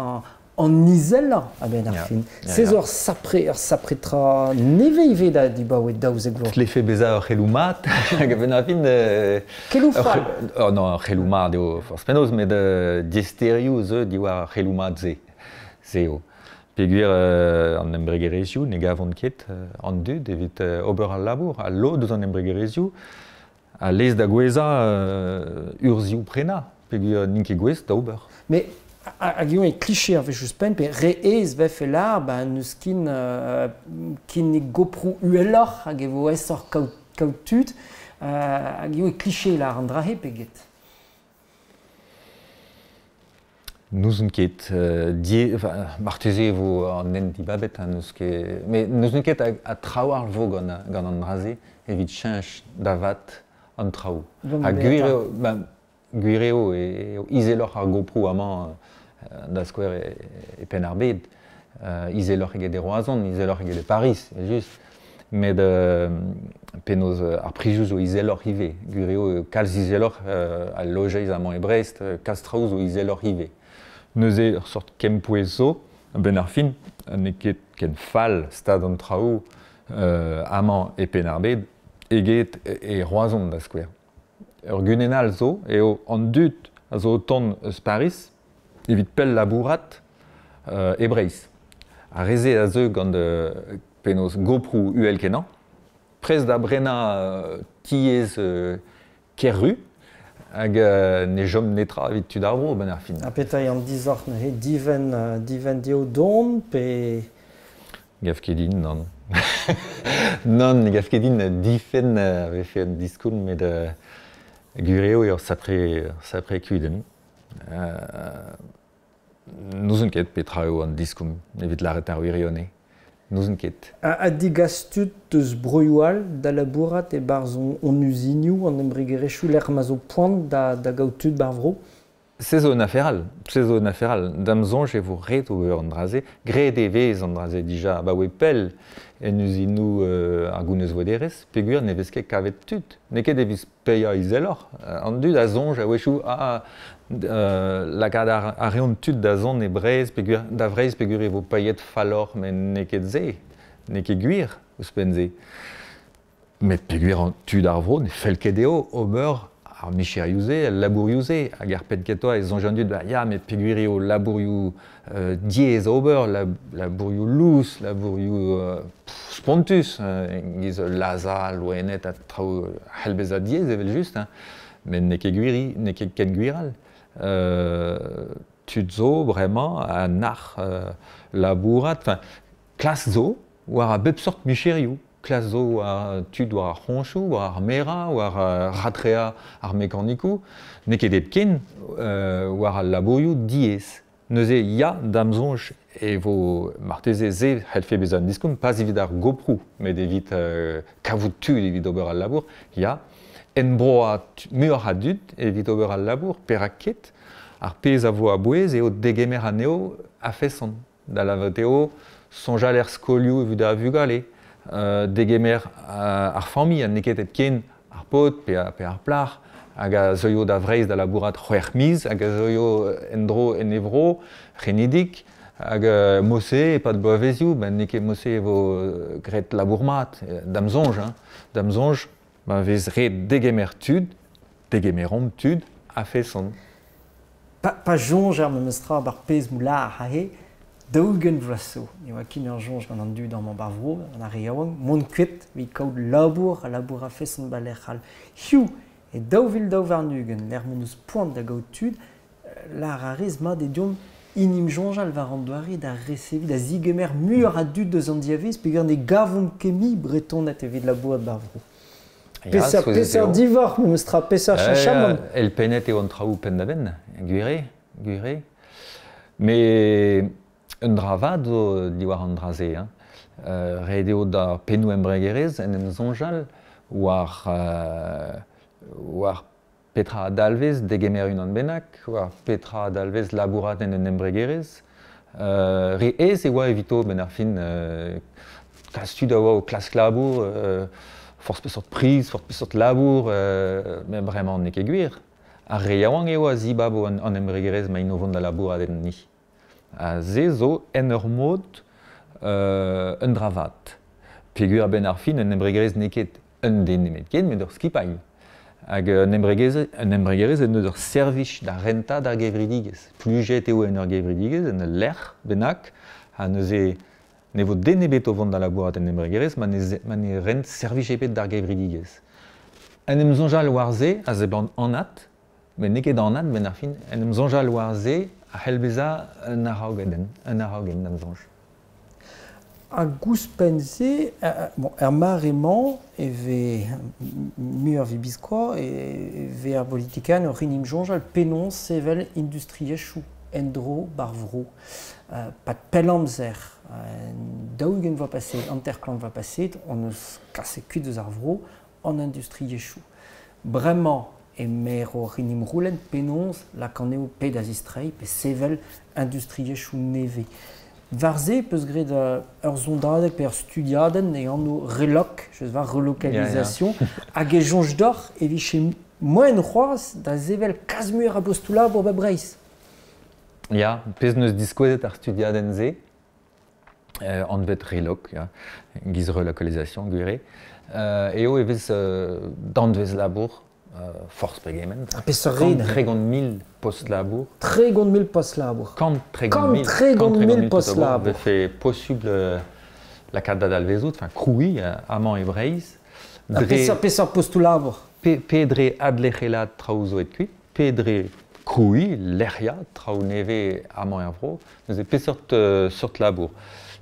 an izelañ a-benn ar fin. Se zo ur sapre tra nevez ivez da dibaoe 12 vloaz. Tlefe bezañ ur c'heloù mat hag a-benn ar fin... Keloù fall. Oh non, ur c'heloù mat eo forzh penaos, met diaesterioù zo diwar ar c'heloù mat-se. Se eo. Peogwir an embregerezhioù ne gavont ket an dud evit ober al labour, al lod eus an embregerezhioù a lez da gouezhañ urzhioù prenañ, peogwir n'int ket gouest da ober. Mais hag eo e kliché ar wech ouzhpenn, pe re aes vefe lâr, ba n'eus kin kinnig goproù uheloc'h hag e vo aesoc'h kaout tud, hag eo e kliché lâr an dra-se pe get? N'ouzon ket. Marteze e vo an hent dibabet, hein, n'eus ket, met n'ouzon ket ha trawalc'h vo gant an dra-se evit cheñch da vat an traoù. Ha gwir eo, ba, gwir eo eo izeloc'h ar goproù amañ da skouer e Penn-ar-Bed, izeloc'h eget e Roazhon, izeloc'h eget e Pariz, just. Met penaos ar prizioù zo izeloc'h ivez. Gwir eo kalz izeloc'h al lojeiz amañ e Brest, kalz traoù zo izeloc'h ivez. Neuze ur seurt kempouez zo, a-benn ar fin, n'eo ket ken fall stad an traoù amañ e Penn-ar-Bed eget e Roazhon da skouer. Ur gudenn all zo eo an dud a zo o tont eus Pariz evit pell labourat e Breizh. Ar re-se a zeu gant penaos goproù uhel-kenañ, prest da brenañ tiez ker-ru, hag ne chom netra evit tud ar vro a-benn ar fin. Ha petra eo an disoc'h neuze? Divenn dezho dont pe... Gav ket din, nann. Nann, ne gav ket din difenn a vefe un diskoulm, met gwir eo ur sapre kudenn. N'ouzon ket petra eo an diskoulm evit lâret ar wirionez. N'ouzon ket. Ha degas tud eus broioù all da labourat e-barzh hon uzinioù, an embregerezhioù lec'h ma zo poan da gaout tud bar vro? Se zo un afer all, se zo un afer all. Da'm soñj e vo ret ober an dra-se, graet e vez an dra-se dija abaoe pell en uzinoù ar gounezvouederezh, peogwir ne vez ket kavet tud. N'eo ket evit paeañ izeloc'h. An dud a soñj a-wechoù lakaat a reont tud da zont e Breizh peogwir da Vreizh peogwir e vo paeet falloc'h, met n'eo ket se, n'eo ket gwir ouzhpenn-se. Met peogwir an tud ar vro ne fell ket dezho ober ar micherioù-se, al labourioù-se, hag er penn kentañ e soñj an dud, ya, met peogwir eo labourioù diaes ober, labourioù lous, labourioù spontus, e-giz lazhañ loened ha traoù a c'hell bezañ diaes evel-just, hein. Met n'eo ket gwir, n'eo ket ken gwir all. Tud zo bremañ a nac'h labourat, enfin, klask zo war a bep seurt micherioù. Klas zo war tud war ar c'hoñchoù, war ar merañ, war ratreañ ar mekanikoù. N'eo ket hepken war al labourioù diaes. Neuze, ya, da'm soñj e vo marteze se c'hellfe bezañ un diskoulm, pas evit ar goproù, met evit kavout tud evit ober al labour, ya. Enbroañ muioc'h a dud evit ober al labour, perak ket? Ar pezh a vo a-bouez eo degemer anezho a-feson. Da lavaret eo soñjal er skolioù evit ar vugale, degemer ar familh ha n'eo ket hepken ar paotr pe ar plac'h hag a zeuio da Vreizh da labourat 6 miz hag a zeuio en-dro en e vro, c'henidik, hag mod-se e-pad bloavezioù, ben n'eo ket mod-se e vo graet labour mat, da'm soñj, hein. Da'm soñj, ma vez ret degemer tud, degemeromp tud a-feson. Pa soñjer memes tra bar pezh moular aze, 40 vloaz zo, ne oa ket ur soñj gant an dud amañ bar vro, gant ar re yaouank, mont kuit evit kaout labour ha labour a-feson ba lec'h all. Hiziv, e 2022, lec'h m'hon eus poan da gaout tud, lâr a rez mat eo deomp inim soñjal war an doare da reseviñ, da zigemer muioc'h a dud eus an diavez, peogwir ne gavomp ket mui Bretoned evit labourat bar vro. Peseurt divorc'h memes tra, peseurt cheñchamant. Elpennet eo an traoù penn-da-benn, gwir eo, gwir eo. Met un dra vat zo diwar an dra-se. Hein. Ret eo d'ar pennoù embregerezh en em soñjal war petra a dalvez degemer unan bennak, war petra a dalvez labourat en un embregerezh. Re aes e oa evito benn ar fin. Kalz tud a oa o klask labour, forzh peseurt priz, forzh peseurt labour, met bremañ n'eo ket gwir. Ar re yaouank eo a zibabo an embregerezh ma int o vont da labourat enni. Ha se zo en ur mod un dra vat. Peogwir a-benn ar fin, un embregerezh n'eo ket un den nemetken, met ur skipailh. Hag un embregerezh en deus ur servij da rentañ d'ar gevredigezh. Plujet eo en ur gevredigezh, en ul lec'h bennak, ha neuze ne vo den ebet o vont da labourat en embregerezh ma ne rent servij ebet d'ar gevredigezh. En em soñjal war se a seblant anat, met n'eo ket anat benn ar fin. En em soñjal war se a c'hell bezañ un araogenn, da'm soñj. Hag ouzhpenn-se, bon, er mare-mañ e vez muioc'h evit biskoazh e vez ar politikerien oc'h en em soñjal penaos sevel industriezhioù en-dro ba'r vro. Pad pell amzer, 40 vloaz paseet, 50 vloaz paseet, hon eus kaset kuit eus ar vro an industriezhioù. Bremañ emaer oc'h en em c'houlenn penaos lakaat anezho pe da zistreiñ pe sevel industriezhioù nevez. War se peus graet ur sondadeg pe ur studiadenn e anv reloc, je war relocalisation, hag e soñj deoc'h e vije moaien c'hoazh da sevel kalz muioc'h a bostoù labour ba Breizh. Ya, pezh n'eus diskouezet ar studiadenn-se, anvet reloc, ya, giz relocalisation, gwir eo, eo e vez danvez labour forzh pegement. Ha peseurt red? 30 000 post-labour. 30 000 post-labour. 130 000 post-labour. Vefe posubl lakaat da dalvezout, enfin krouiñ amañ e Breizh. Dre peseurt postoù labour? Pe dre adlec'helaat traoù zo aet kuit, pe dre krouiñ, lec'hiañ traoù nevez amañ er vro. Neuze peseurt seurt labour.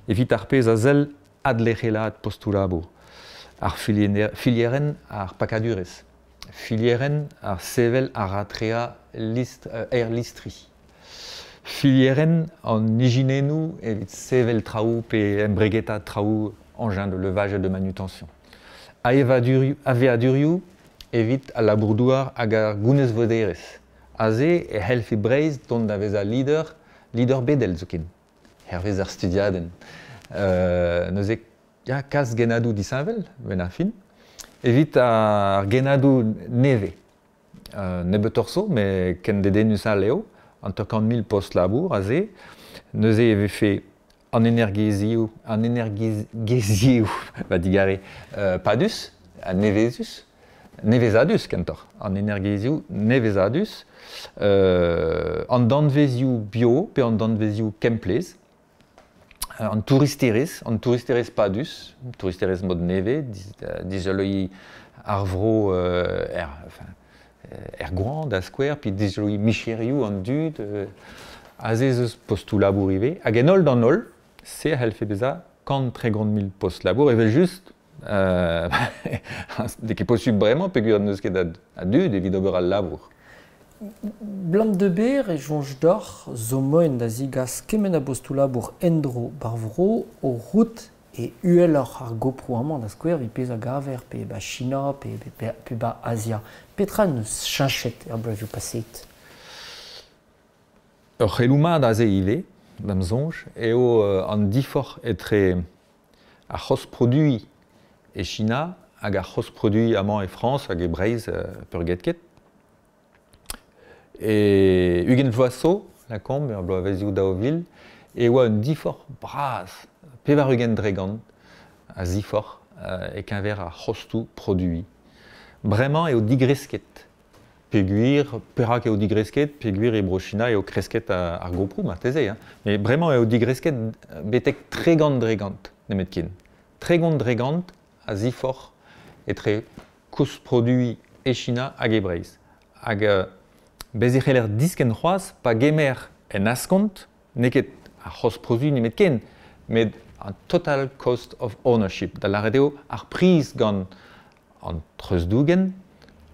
Evit ar pezh a sell adlec'helaat postoù labour. Ar filierenn ar pakadurezh. Filierenn ar sevel ar ratreañ aerlistri. Filierenn an ijinennoù evit sevel traoù pe embregeta traoù engin de levage et de manutention. Aveadurioù evit al labour-douar hag ar gounezvouederezh. Aze e c'hellfe Breizh dont da vezañ leader, leader bedel zoken, hervez ar studiadenn. Neuze, ya, kalz gennadoù disheñvel, 'benn ar fin, evit ar gennadoù nevez. Nebeutoc'h zo, met ken dedennus all eo, 50 mil post labour aze. Neuze e vefe an energiezhioù, an energiezhioù, va digare, padus, ha nevezus, nevezadus kentoc'h, an energiezhioù nevezadus, an danvezioù bio pe an danvezioù kemplezh, an touristerezh padus, touristerezh mod nevez, dizoloiñ ar vro er, enfin, er goañv da skouer, pe dizoloiñ micherioù an dud, aze ez eus postoù labour ivez, hag en holl d'an holl, se a c'hellfe bezañ 130 000 post labour, evel-just, n'eo ket posubl bremañ peogwir n'eus ket a dud evit ober al labour. Blam de ber e soñj deoc'h zo moaien da zigas kement a bostoù labour en-dro bar vro o rout e uheloc'h ar goproù amañ da skouer evit pezh a gaver pe ba China pe, pe, pe ba Azia. Petra n'eus cheñchet er bloavezhioù paseet? Ur c'heloù mat aze ivez, da'm soñj, eo an diforc'h etre ar c'host produiñ e China hag ar c'host produiñ amañ e Frañs hag e Breizh peurgetket. E 20 vloaz zo, lakaomp, er bloavezhioù 2000, e oa un diforc'h bras, 80% a ziforc'h e-keñver ar c'hostoù produiñ. Bremañ eo digresket. Peogwir, perak eo digresket? Peogwir e Bro-China eo kresket ar goproù marteze, hein. Met bremañ eo digresket betek 30% nemetken. 30% a ziforc'h etre kost produiñ e China hag e Breizh. Hag bez e c'heller diskenn c'hoazh pa gemer en askont, n'eo ket ar c'host produiñ nemetken, met an total cost of ownership, da lâret eo ar priz gant an treuzdougen,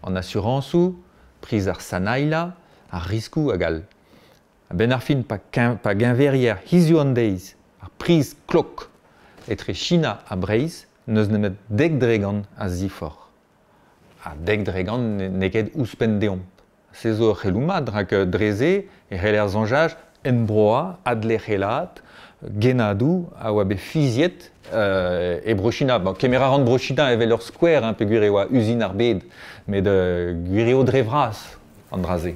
an asurañsoù, priz ar sanailhañ, ar riskoù hag all. A-benn ar fin, pa geñverier hiziv an deiz ar priz klok etre China ha Breizh, n'eus nemet 10% a ziforc'h. Ha 10% n'eo ket ouzhpenn deomp. Se zo ur c'heloù mat, rak dre-se e c'heller soñjal enbroañ, adlec'helaat, gennadoù a oa bet fiziet e Bro-China. Bon, kemer a ran Bro-China evel ur skouer, hein, peogwir e oa uzin ar bed, met gwir eo dre vras an dra-se.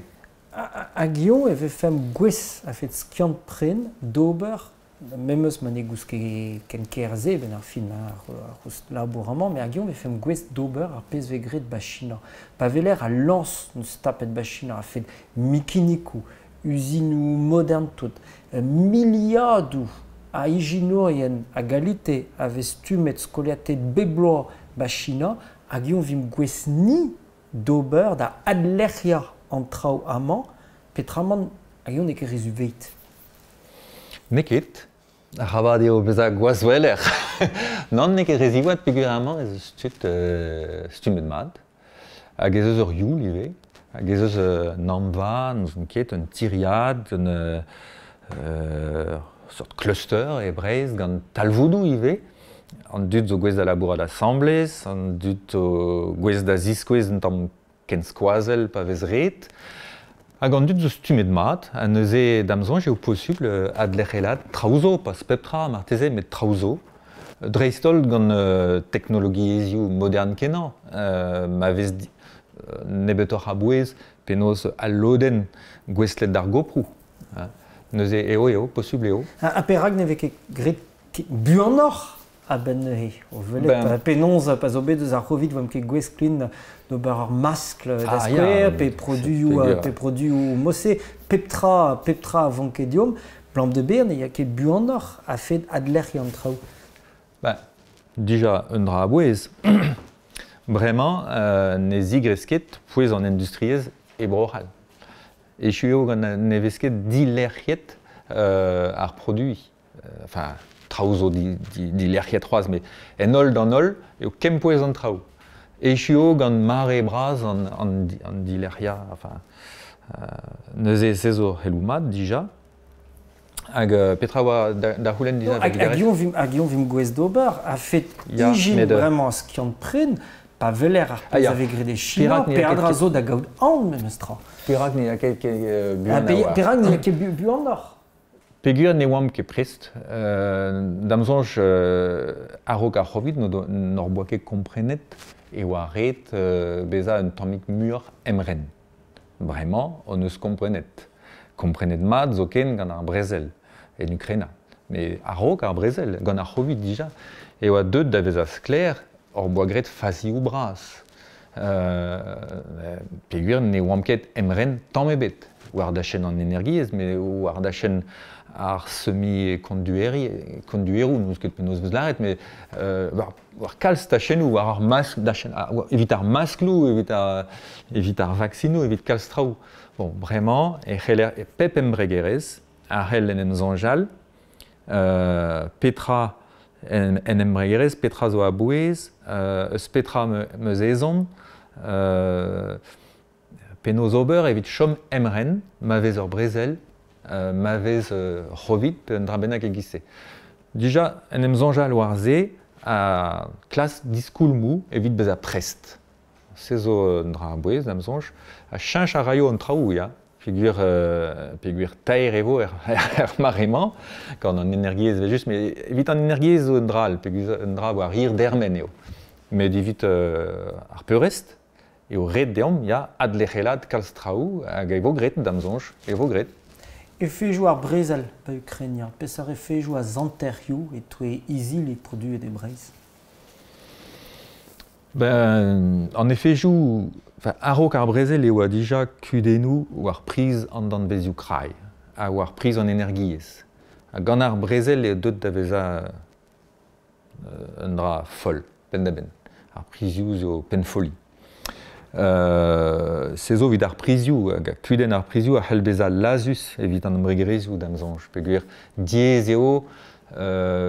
Hag eo e vefemp gouest a-fet skiant-pren d'ober, memes ma ne goust ket ken ker-se 'benn ar fin, hein, ar c'host labour amañ, met hag eo e vefemp gouest d'ober ar pezh vez graet ba China. Pa weler al lañs n'eus tapet ba China a-fet mikinikoù, uzinoù modern tout, miliadoù a ijinourien a galite a vez stummet skoliatet bep bloaz ba China, hag eo vimp gouest ni d'ober da adlec'hiañ an traoù amañ, petramant hag eo n'eo ket re zuveit. N'eo ket. Arabat eo bezañ gwazhweler. Nann, n'eo ket re ziwezhat peogwir amañ ez eus tud stummet mat. Hag ez eus ur youl ivez. Hag ez eus un amva, n'ouzon ket, un tiriad, un seurt cluster e Breizh gant talvoudoù ivez. An dud zo gouest da labourat asambles, an dud zo gouest da ziskouez un tamm kenskoazell pa vez ret. Hag an dud zo stummet mat, ha neuze da'm soñj eo posubl adlec'helaat traoù zo, pas pep tra marteze, met traoù zo. Dreist-holl gant teknologiezhioù modern-kenañ, ma vez nebeutoc'h a bouez penaos al lodenn gouestlet d'ar goproù. Hein. Neuze eo eo, posubl eo. Ha perak ne vez ket graet buanoc'h a-benn neuze? O welet penaos pa zo bet eus ar Covid oamp ket gouest klin d'ober ur maskl da skouer, pe produioù, pe produioù mose, pep tra a vanke deomp, blam de ber ne ya ket buanoc'h a-fet adlec'hiañ an traoù. Ben, dija un dra a-bouez. Bremañ ne zigresk ket pouez an industriezh e Bro-C'hall. Echu eo gant ne vez ket dilec'hiet ar produiñ. Enfin, traoù zo dilec'hiet c'hoazh, met en holl d'an holl eo kempouez an traoù. Echu eo gant mare bras an dilec'hiañ, enfin, neuze se zo c'heloù mat dija. Hag petra oa da c'houlenn dija? Hag eo vimp gouest d'ober a-fet ijin bremañ skiant-pren, Pa weler ar pezh a vez graet e China, peadra zo da gaout aon memes tra. Perak ne ya ket buan a-walc'h? Perak ne ya ket buanoc'h? Peogwir ne oamp ket prest. Da'm soñj, a-raok ar C'hovid, n'hor boa ket komprenet e oa ret bezañ un tammig muioc'h emren. Bremañ hon eus komprenet. Komprenet mat zoken gant ar brezel en Ukraina. Met a-raok ar brezel, gant ar C'hovid dija, e oa deuet da vezañ sklaer hor boa graet fazioù bras. Peogwir ne oamp ket emren tamm ebet war dachenn an energiezh, met war dachenn ar semi-kondueroù, n'eus ket penaos vez lâret, met war kalz tachennoù, war ar maskl, evit ar maskloù, evit ar vaksinoù, evit kalz traoù. Bon, bremañ e c'heller pep embregerezh a c'hell en em soñjal petra en embregerezh, petra zo a-bouez, eus petra 'm eus ezhomm, penaos ober evit chom emren ma vez ur brezel, ma vez C'hovid pe un dra bennak e-giz-se. Dija, en em soñjal war se ha klask diskoulmoù evit bezañ prest. Se zo un dra a-bouez, da'm soñj. Ha cheñch a raio an traoù, ya. Peogwir taer e vo er mare-mañ, gant an energiezh evel-just, met evit an energiezh zo un dra all, peogwir un dra war hir dermen eo. Met evit ar peurrest eo ret deomp, ya, adlec'helaat kalz traoù hag e vo graet, da'm soñj, e vo graet. Efedoù ar brezel 'ba Ukraina, peseurt efedoù a zanterioù e-touez izili produet e Breizh? Ben, an efedoù, enfin, a-raok ar brezel e oa dija kudennoù war priz an danvezioù krai ha war priz an energiezh. Ha gant ar brezel eo deuet da vezañ un dra foll, penn-da-benn. Ar prizioù zo pennfolli. Se zo evit ar prizioù, hag kudenn ar prizioù a c'hell bezañ lazhus evit an embregerezhioù da'm soñj, peogwir diaes eo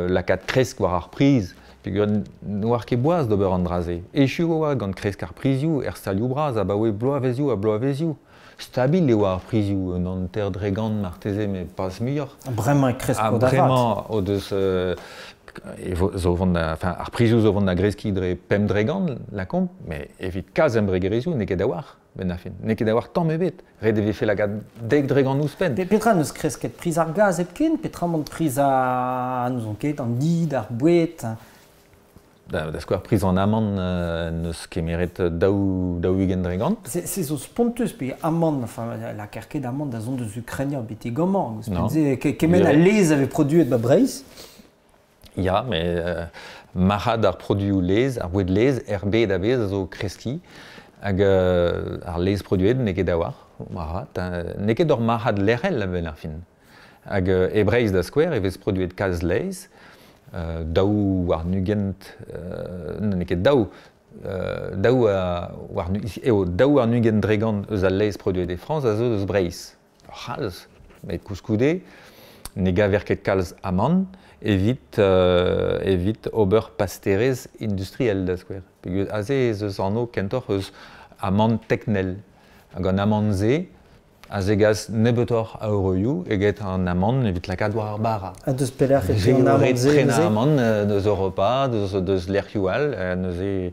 lakaat kresk war ar priz, peogwir n'oar ket boaz d'ober an dra-se. Echu e oa gant kresk ar prizioù er stalioù bras abaoe bloavezioù ha bloavezioù. Stabil e oa ar prizioù, un 50% marteze, met pas muioc'h. Bremañ e kresko da vat. Bremañ o deus zo vont da, enfin, ar prizioù zo vont da greskiñ dre 5%, lakaomp, met evit kalz embregerezhioù n'eo ket a-walc'h, benn ar fin. N'eo ket a-walc'h tamm ebet. Ret e vefe lakaat 10% ouzhpenn. Petra n'eus kresket priz ar gaz hepken? Petra emañ priz ar, n'ouzon ket, an id, ar boued? Da skouer, priz an amann n'eus kemeret 40%. Se zo spontus, pe amann, enfin, lakaer ket amann da zont eus Ukraina betek amañ. Ouzhpenn-se, kement a laezh a vez produet ba Breizh. Ya, met marc'had ar produioù laezh, ar boued laezh er bed a-bezh a zo kreskiñ. Hag ar laezh produet n'eo ket a-walc'h, marc'had. N'eo ket ur marc'had lec'hel a-benn ar fin. Hag e Breizh, da skouer, e vez produet kalz laezh, 22, n'eo ket daou, daou war, eo 22% eus al laezh produet e Frañs a zo eus Breizh. Ur c'halz, met koulskoude ne gaver ket kalz amann evit evit ober pasterezh industriel, da skouer. Peogwir aze ez eus anv kentoc'h eus amann teknel. Hag an amann-se a zegas nebeutoc'h a euroioù eget an amann evit lakaat war ar bara. Ha deus pelec'h e teu an amann-se? Prenañ amann deus Europa, deus lec'hioù all, neuze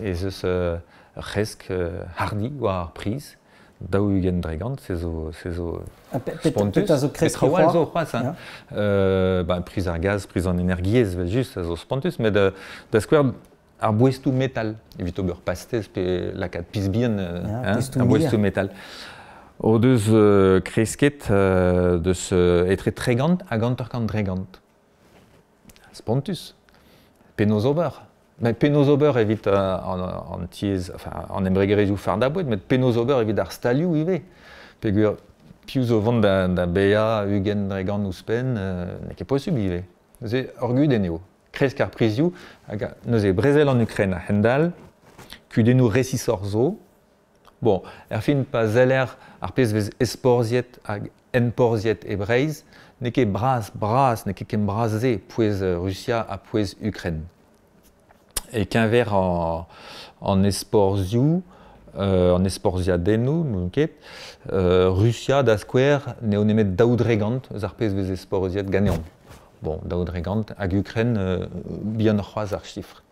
ez eus ur c'hresk hardi war ar priz. 20%, se zo spontus. Petra zo kresk Traoù all zo c'hoazh, hein. Ba, priz ar gaz, priz an energiezh, evel-just, a zo spontus, met da skouer, ar boestoù metal, evit ober pastez pe lakaat piz bihan, hein, ar boestoù metal, o deus kresket deus etre 30 hag 50%. Spontus. Penaos ober? Met penaos ober evit an tiez, enfin, an embregerezhioù fardañ boued, met penaos ober evit ar stalioù ivez? Peogwir piv zo vont da baeañ 20% ouzhpenn, n'eo ket posubl ivez. Neuze ur gudenn eo. Kresk ar prizioù, hag neuze brezel an Ukraine a-hend-all, kudennoù resisoc'h zo. Bon, erfin, pa seller ar pezh vez ezporzhiet hag enporzhiet e Breizh, n'eo ket bras-bras, n'eo ket ken bras-se pouez Rusia ha pouez Ukraine. E-keñver an ezporzhioù, an ezporzhiadennoù, n'ouzon ket, Rusia, da skouer, n'eo nemet 2% eus ar pezh vez ezporzhiet ganeomp. Bon, 2% hag Ukraine, bihanoc'h c'hoazh ar sifr.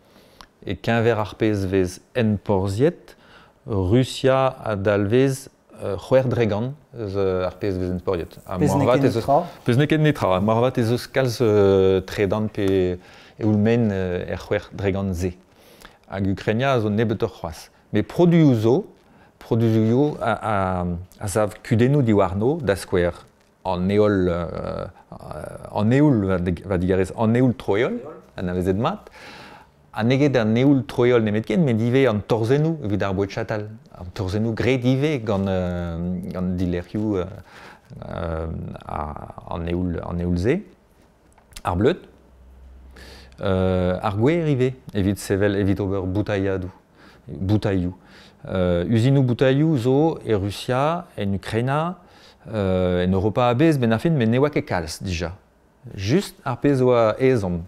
E keñver ar pezh vez enporzhiet, Rusia a dalvez 6% eus ar pezh vez enporzhiet. Ha Pezh n'eo moarvat ket ez eus netra. Pezh n'eo ket netra. Moarvat ez eus kalz tredan pe eoul-maen er 6%-se. Hag Ukraina a zo nebeutoc'h c'hoazh. Met produioù zo, produioù a sav kudennoù diwarno, da skouer an heol, an eoul, va digarez, an eoul troeol, anavezet mat, ha n'eo ket an eoul troeol nemetken, met ivez an torzennoù evit ar boued chatal. An torzennoù graet ivez gant dilerc'hioù an eoul-se. Ar bleud, ar gwer ivez, evit sevel, evit ober boutailhadoù, boutailhoù. Uzinoù boutailhoù zo e Rusia, en Ukraina, en Europa a-bezh, benn ar fin, met ne oa ket kalz dija. Just ar pezh oa ezhomm.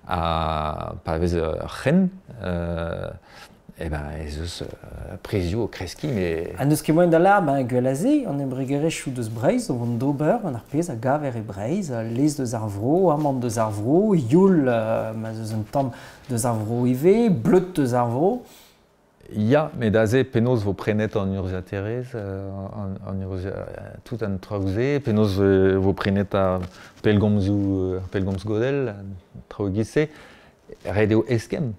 Ha pa vez ur c'hrenn, eh ben, ez eus prizioù o kreskiñ, met... Ha n'eus ket moaien da lâr, ben, gwell a se, an embregerezhioù deus Breizh o vont d'ober gant ar pezh a gaver e Breizh, lez deus ar vro, amann deus ar vro, youl ma 'z eus un tamm deus ar vro ivez, bleud deus ar vro. Ya, met aze penaos vo prenet an urzhiataerezh, an tout an traoù-se, penaos vo prenet ar pellgomzoù, ar pellgomz godell, an traoù e-giz-se, ret eo eskemm.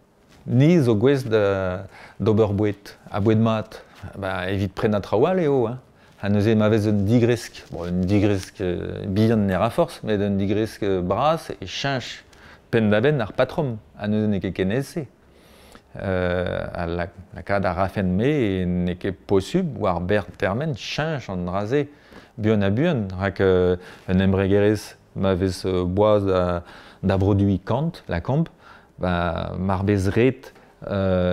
Ni zo gouest d'ober boued, ha boued mat. Ba, evit prenañ traoù all eo, hein. Ha neuze ma vez un digresk, bon, un digresk bihan ne ra forzh, met un digresk bras e cheñch penn-da-benn ar patrom, ha neuze n'eo ket ken aes-se. Ha lakaat a rafen-me n'eo ket posubl war berr termen cheñch an dra-se buan ha buan, rak un embregerezh ma vez boaz da broduiñ kant, lakaomp, ba, mar bez ret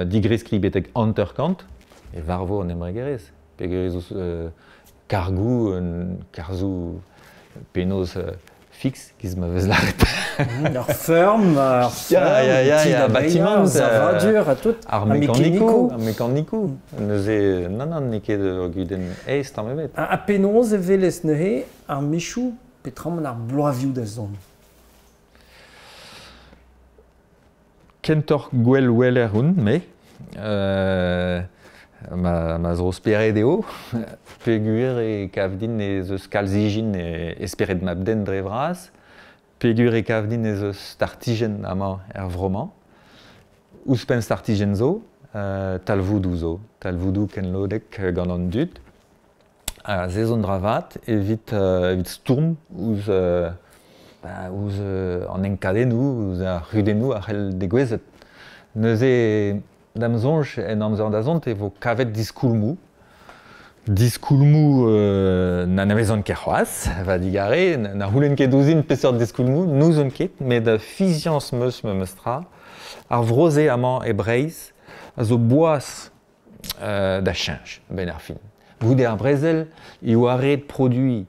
digreskiñ betek 50 e varvo an embregerezh. Peogwir ez eus kargoù, karzoù penaos fiks, giz ma vez lâret. Ur feurm, ur Ya, ya, ya, ti ya, da bâtiment, beilhañ, savadur ha tout. Ar Ar mekanikoù, mekanikoù. ar mekanikoù. Neuze, nann, nann, n'eo ket ur gudenn aes tamm ebet. Ha penaos e welez neuze ar michoù peotramant ar bloavioù da zont? Kentoc'h gwell weler on, me. Ma zro spered eo, peogwir e kav din ez eus kalz ijin e spered mab-den dre vras, peogwir e kav din ez eus startijenn amañ er vro-mañ. Ouzhpenn startijenn zo, talvoudoù zo, talvoudoù kenlodek gant an dud. Ha se zo un dra vat evit stourm ouzh ouzh an enkadennoù, ouzh ar c'hudennoù a c'hell degouezhet. Neuze, da'm soñj, en amzer da zont e vo kavet diskoulmoù. Diskoulmoù n'anavezan ket c'hoazh, va digarez, na c'houlenn ket ouzhin peseurt diskoulmoù, n'ouzon ket, met fiziañs 'm eus memes tra. Ar vro-se amañ e Breizh a zo boas da cheñch, a-benn ar fin. Goude ar brezel e oa ret produiñ,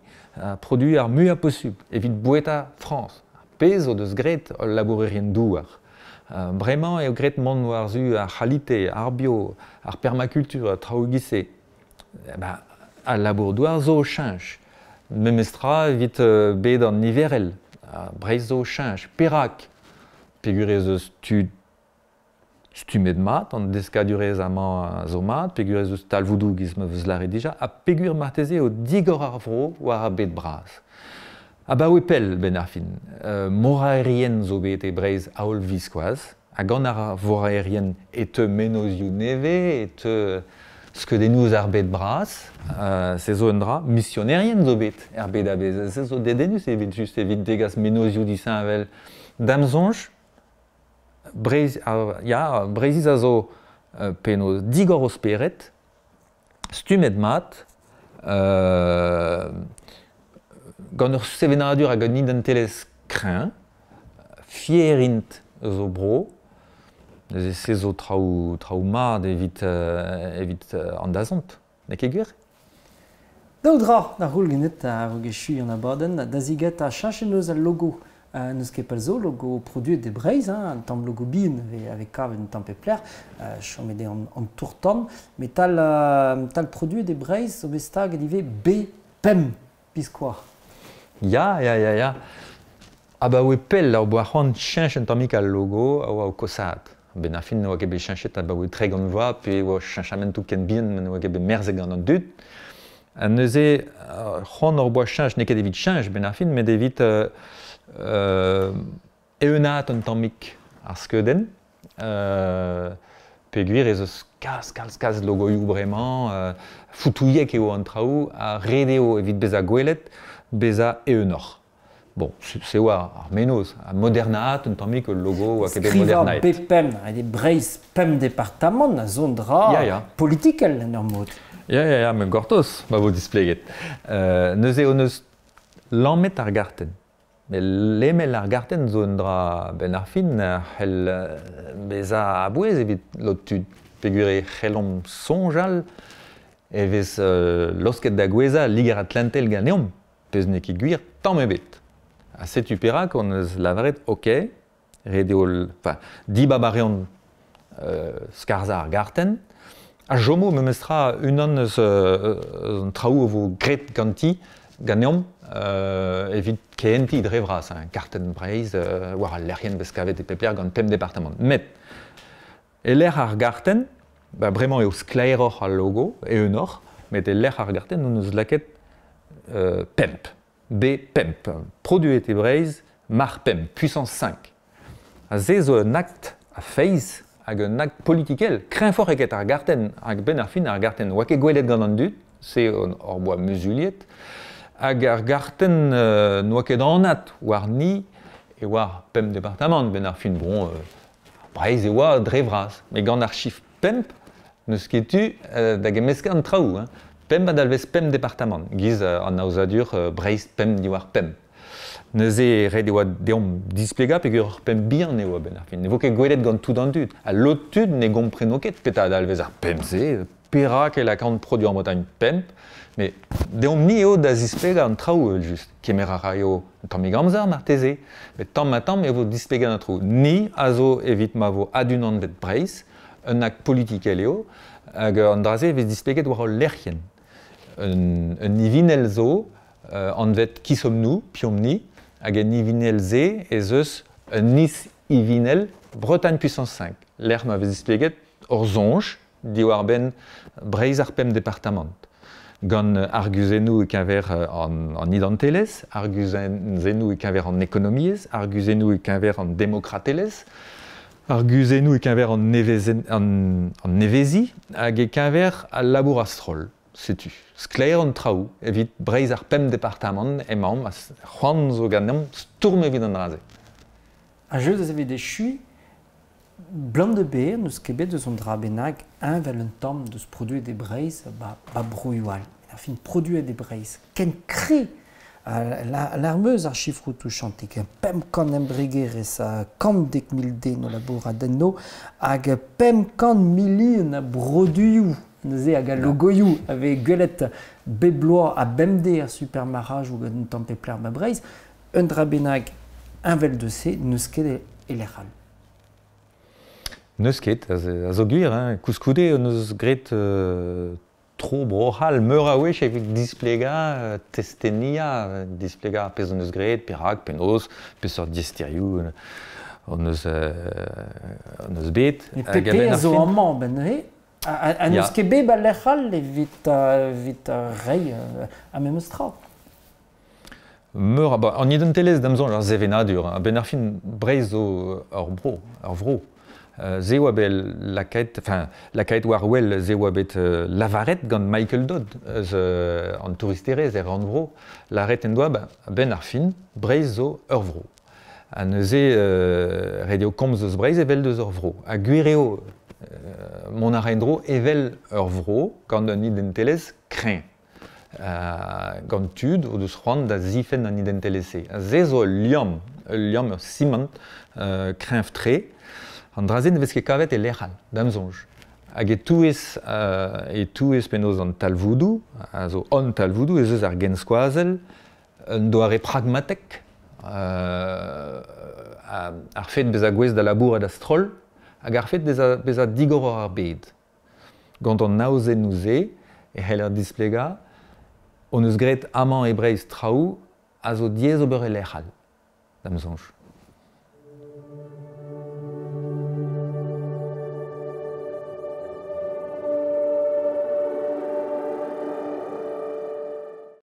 produiñ ar muiañ posubl evit boueta Frañs, ar pezh o deus graet hol labourerien-douar. Bremañ eo graet mont war-zu ar c'halite, ar bio, ar permakultur, ha traoù e-giz-se. Ba, al labour-douar zo o cheñch. Memestra evit bed an niverel. Breizh zo o cheñch. Perak? Peogwir ez eus tud stummet mat, an deskadurezh amañ zo mat, peogwir ez eus talvoudoù giz ma vez lâret dija, ha peogwir marteze eo digor ar vro war ar bed bras. Abaoe pell, benn ar fin, moraerien zo bet e Breizh a-holl-viskoazh, ha gant ar voraerien e teu mennozhioù nevez, e teu skeudennoù eus ar bed bras, se zo un dra, misionerien zo bet er bed a-bezh, se zo dedennus evit just evit degas mennozhioù disheñvel. Da'm soñj, Breizh, ya, Breizhiz a zo penaos digor o spered, stummet mat, gant ur sevenadur hag un identelezh kreñv, fier int eus o bro, neuze se zo traoù, traoù mat evit, evit an dazont, n'eo ket gwir? Daou dra da c'houl ganit a-raok echuiñ an abadenn, da zigetañ cheñchet eus al logo. N'eus ket pell zo, logo produet e Breizh, hein, un tamm logo bihan a vez kavet un tamm pep lec'h, chomet eo an tour-tan, met tal, tal produet e Breizh zo bet staget ivez B5 biskoazh. Ya, ya, ya, ya. Abaoe pell hor boa c'hoant cheñch un tammig al logo a oa o kosaat. Ben ar fin ne oa ket bet cheñchet abaoe 30 vloaz pe e oa cheñchamentoù ken bihan ma ne oa ket bet merzet gant an dud. Ha neuze, c'hoant hor boa cheñch, n'eo ket evit cheñch ben ar fin, met evit eeunaat un tammig ar skeudenn. Peogwir ez eus kalz, kalz, kalz logoioù bremañ, foutouilhek eo an traoù ha ret eo evit bezañ gwelet, bezañ eeunoc'h. Bon, se oa ar mennozh, ha modernaat un tammig ul logo oa ket bet modernaet. Skrivañ bep pemp, ret eo Breizh pemp departamant a zo un dra politikel en ur mod. Ya, ya, ya, met gortoz ma vo displeget. Neuze hon eus lammet ar gartenn. Met lemel ar gartenn zo un dra benn ar fin a c'hell bezañ a-bouez evit lod tud peogwir e c'hellomp soñjal e vez laosket da gouezhañ Liger-Atlantel ganeomp. Pezh n'eo ket gwir tamm ebet. Ha setu perak hon eus lavaret ok, ret eo enfin, dibab a reont skarzhañ ar gartenn, a chomo memestra unan eus an traoù a vo graet ganti ganeomp evit kehentiñ dre vras, hein, kartenn Breizh war al lec'hienn vez kavet e pep lec'h gant pemp departamant. Met e-lec'h ar gartenn, ba bremañ eo sklaeroc'h al logo, eeunoc'h, met e-lec'h ar gartenn hon eus lakaet pemp. B pemp. Produet e Breizh, mar pemp, puissance 5. Ha se zo un akt a feiz hag un akt politikel kreñvoc'h eget ar gartenn. Hag benn ar fin ar gartenn oa ket gwelet gant an dud, se hor boa muzuliet. Hag ar gartenn n'oa ket anat warni e oa pemp departamant. Benn ar fin, bon, Breizh e oa dre vras. Met gant ar chifr pemp, n'eus ket tu da gemmeskañ an traoù. Hein. Pemp a dalvez pemp departamant, giz an aozadur Breizh pemp diwar pemp. Neuze ret e oa deomp displegañ peogwir ur pemp bihan eo a-benn ar fin. Ne vo ket gwelet gant tout an dud. Ha lod tud ne gompreno ket petra a dalvez ar pemp-se, perak e lakaont produiñ en Bretagne pemp. Met deomp-ni eo da zisplegañ an traoù evel-just. Kemer a raio un tammig amzer marteze, met tamm-ha-tamm e vo displeget an traoù. Ni a zo evit ma vo adunanvet Breizh, un akt politikel eo, hag an dra-se e vez displeget war ul lec'hienn. Un ivinell zo anvet Qui sommes-nous, Piomp-ni, hag en ivinell-se ez eus un is-ivinell Bretagne puissance 5, lec'h ma vez displeget hor soñj diwar-benn Breizh ar pemp departamant. Gant arguzennoù e-keñver an identelezh, arguzennoù e-keñver an ekonomiezh, arguzennoù e-keñver an demokratelezh, arguzennoù e-keñver an neveziñ hag e-keñver al labour a-stroll. Setu sklaer an traoù evit Breizh ar pemp departamant emaomp ha c'hoant zo ganeomp stourm evit an dra-se. Ha just evit echuiñ, blam da ber n'eus ket bet eus an dra bennak heñvel un tamm deus produet e Breizh ba, ba broioù all. Ar fin produet e Breizh. Ken kre l'armeuz ar sifroù touchantik. 500 embregerezh ha 110 000 den o labourat enno hag 500 milion a broduioù neuze hag al logoioù a vez gwelet bep bloaz ha bemdez er supermarc'hadoù gant un tamm pep lec'h ba Breizh. Un dra bennak heñvel deus se n'eus ket e lec'h all. N'eus ket, a zo gwir. Hein. Koulskoude hon eus graet tro Bro-C'hall meur a wech evit displegañ, testenniañ, displegañ ar pezh hon eus graet, perak, penaos, peseurt diaesterioù hon eus, hon eus bet. Mais Pepe a zo amañ ben neuze ha n'eus ket bet ba lec'h all evit, evit reiñ ar memes tra. Meur a ba an identelezh da'm soñj ar sevenadur. A-benn ar fin Breizh zo ur bro, ur vro. Se oa bet lakaet, enfin, lakaet war wel, se oa bet lavaret gant Michael Dodd eus an touristerezh er rannvro. Lâret en doa, ba, a-benn ar fin, Breizh zo ur vro. Ha neuze, ret eo komz eus Breizh evel deus ur vro. Ha gwir eo, mont a ra en-dro evel ur vro gant un identelezh kreñv. Gant tud o deus c'hoant da zifenn an identelezh-se. Ha se zo ul liamm, ul liamm, ur simant kreñv-tre. An dra-se ne vez ket kavet e lec'h all, da'm soñj. Hag e-touez, e-touez penaos an talvoudoù, a zo hon talvoudoù, ez eus ar genskoazell, un doare pragmatek, ar fed bezañ gouest da labourat a-stroll, hag ar fed bezañ digor war ar bed. Gant an aozennoù-se e c'heller displegañ hon eus graet amañ e Breizh traoù a zo diaes ober e lec'h all, da'm soñj.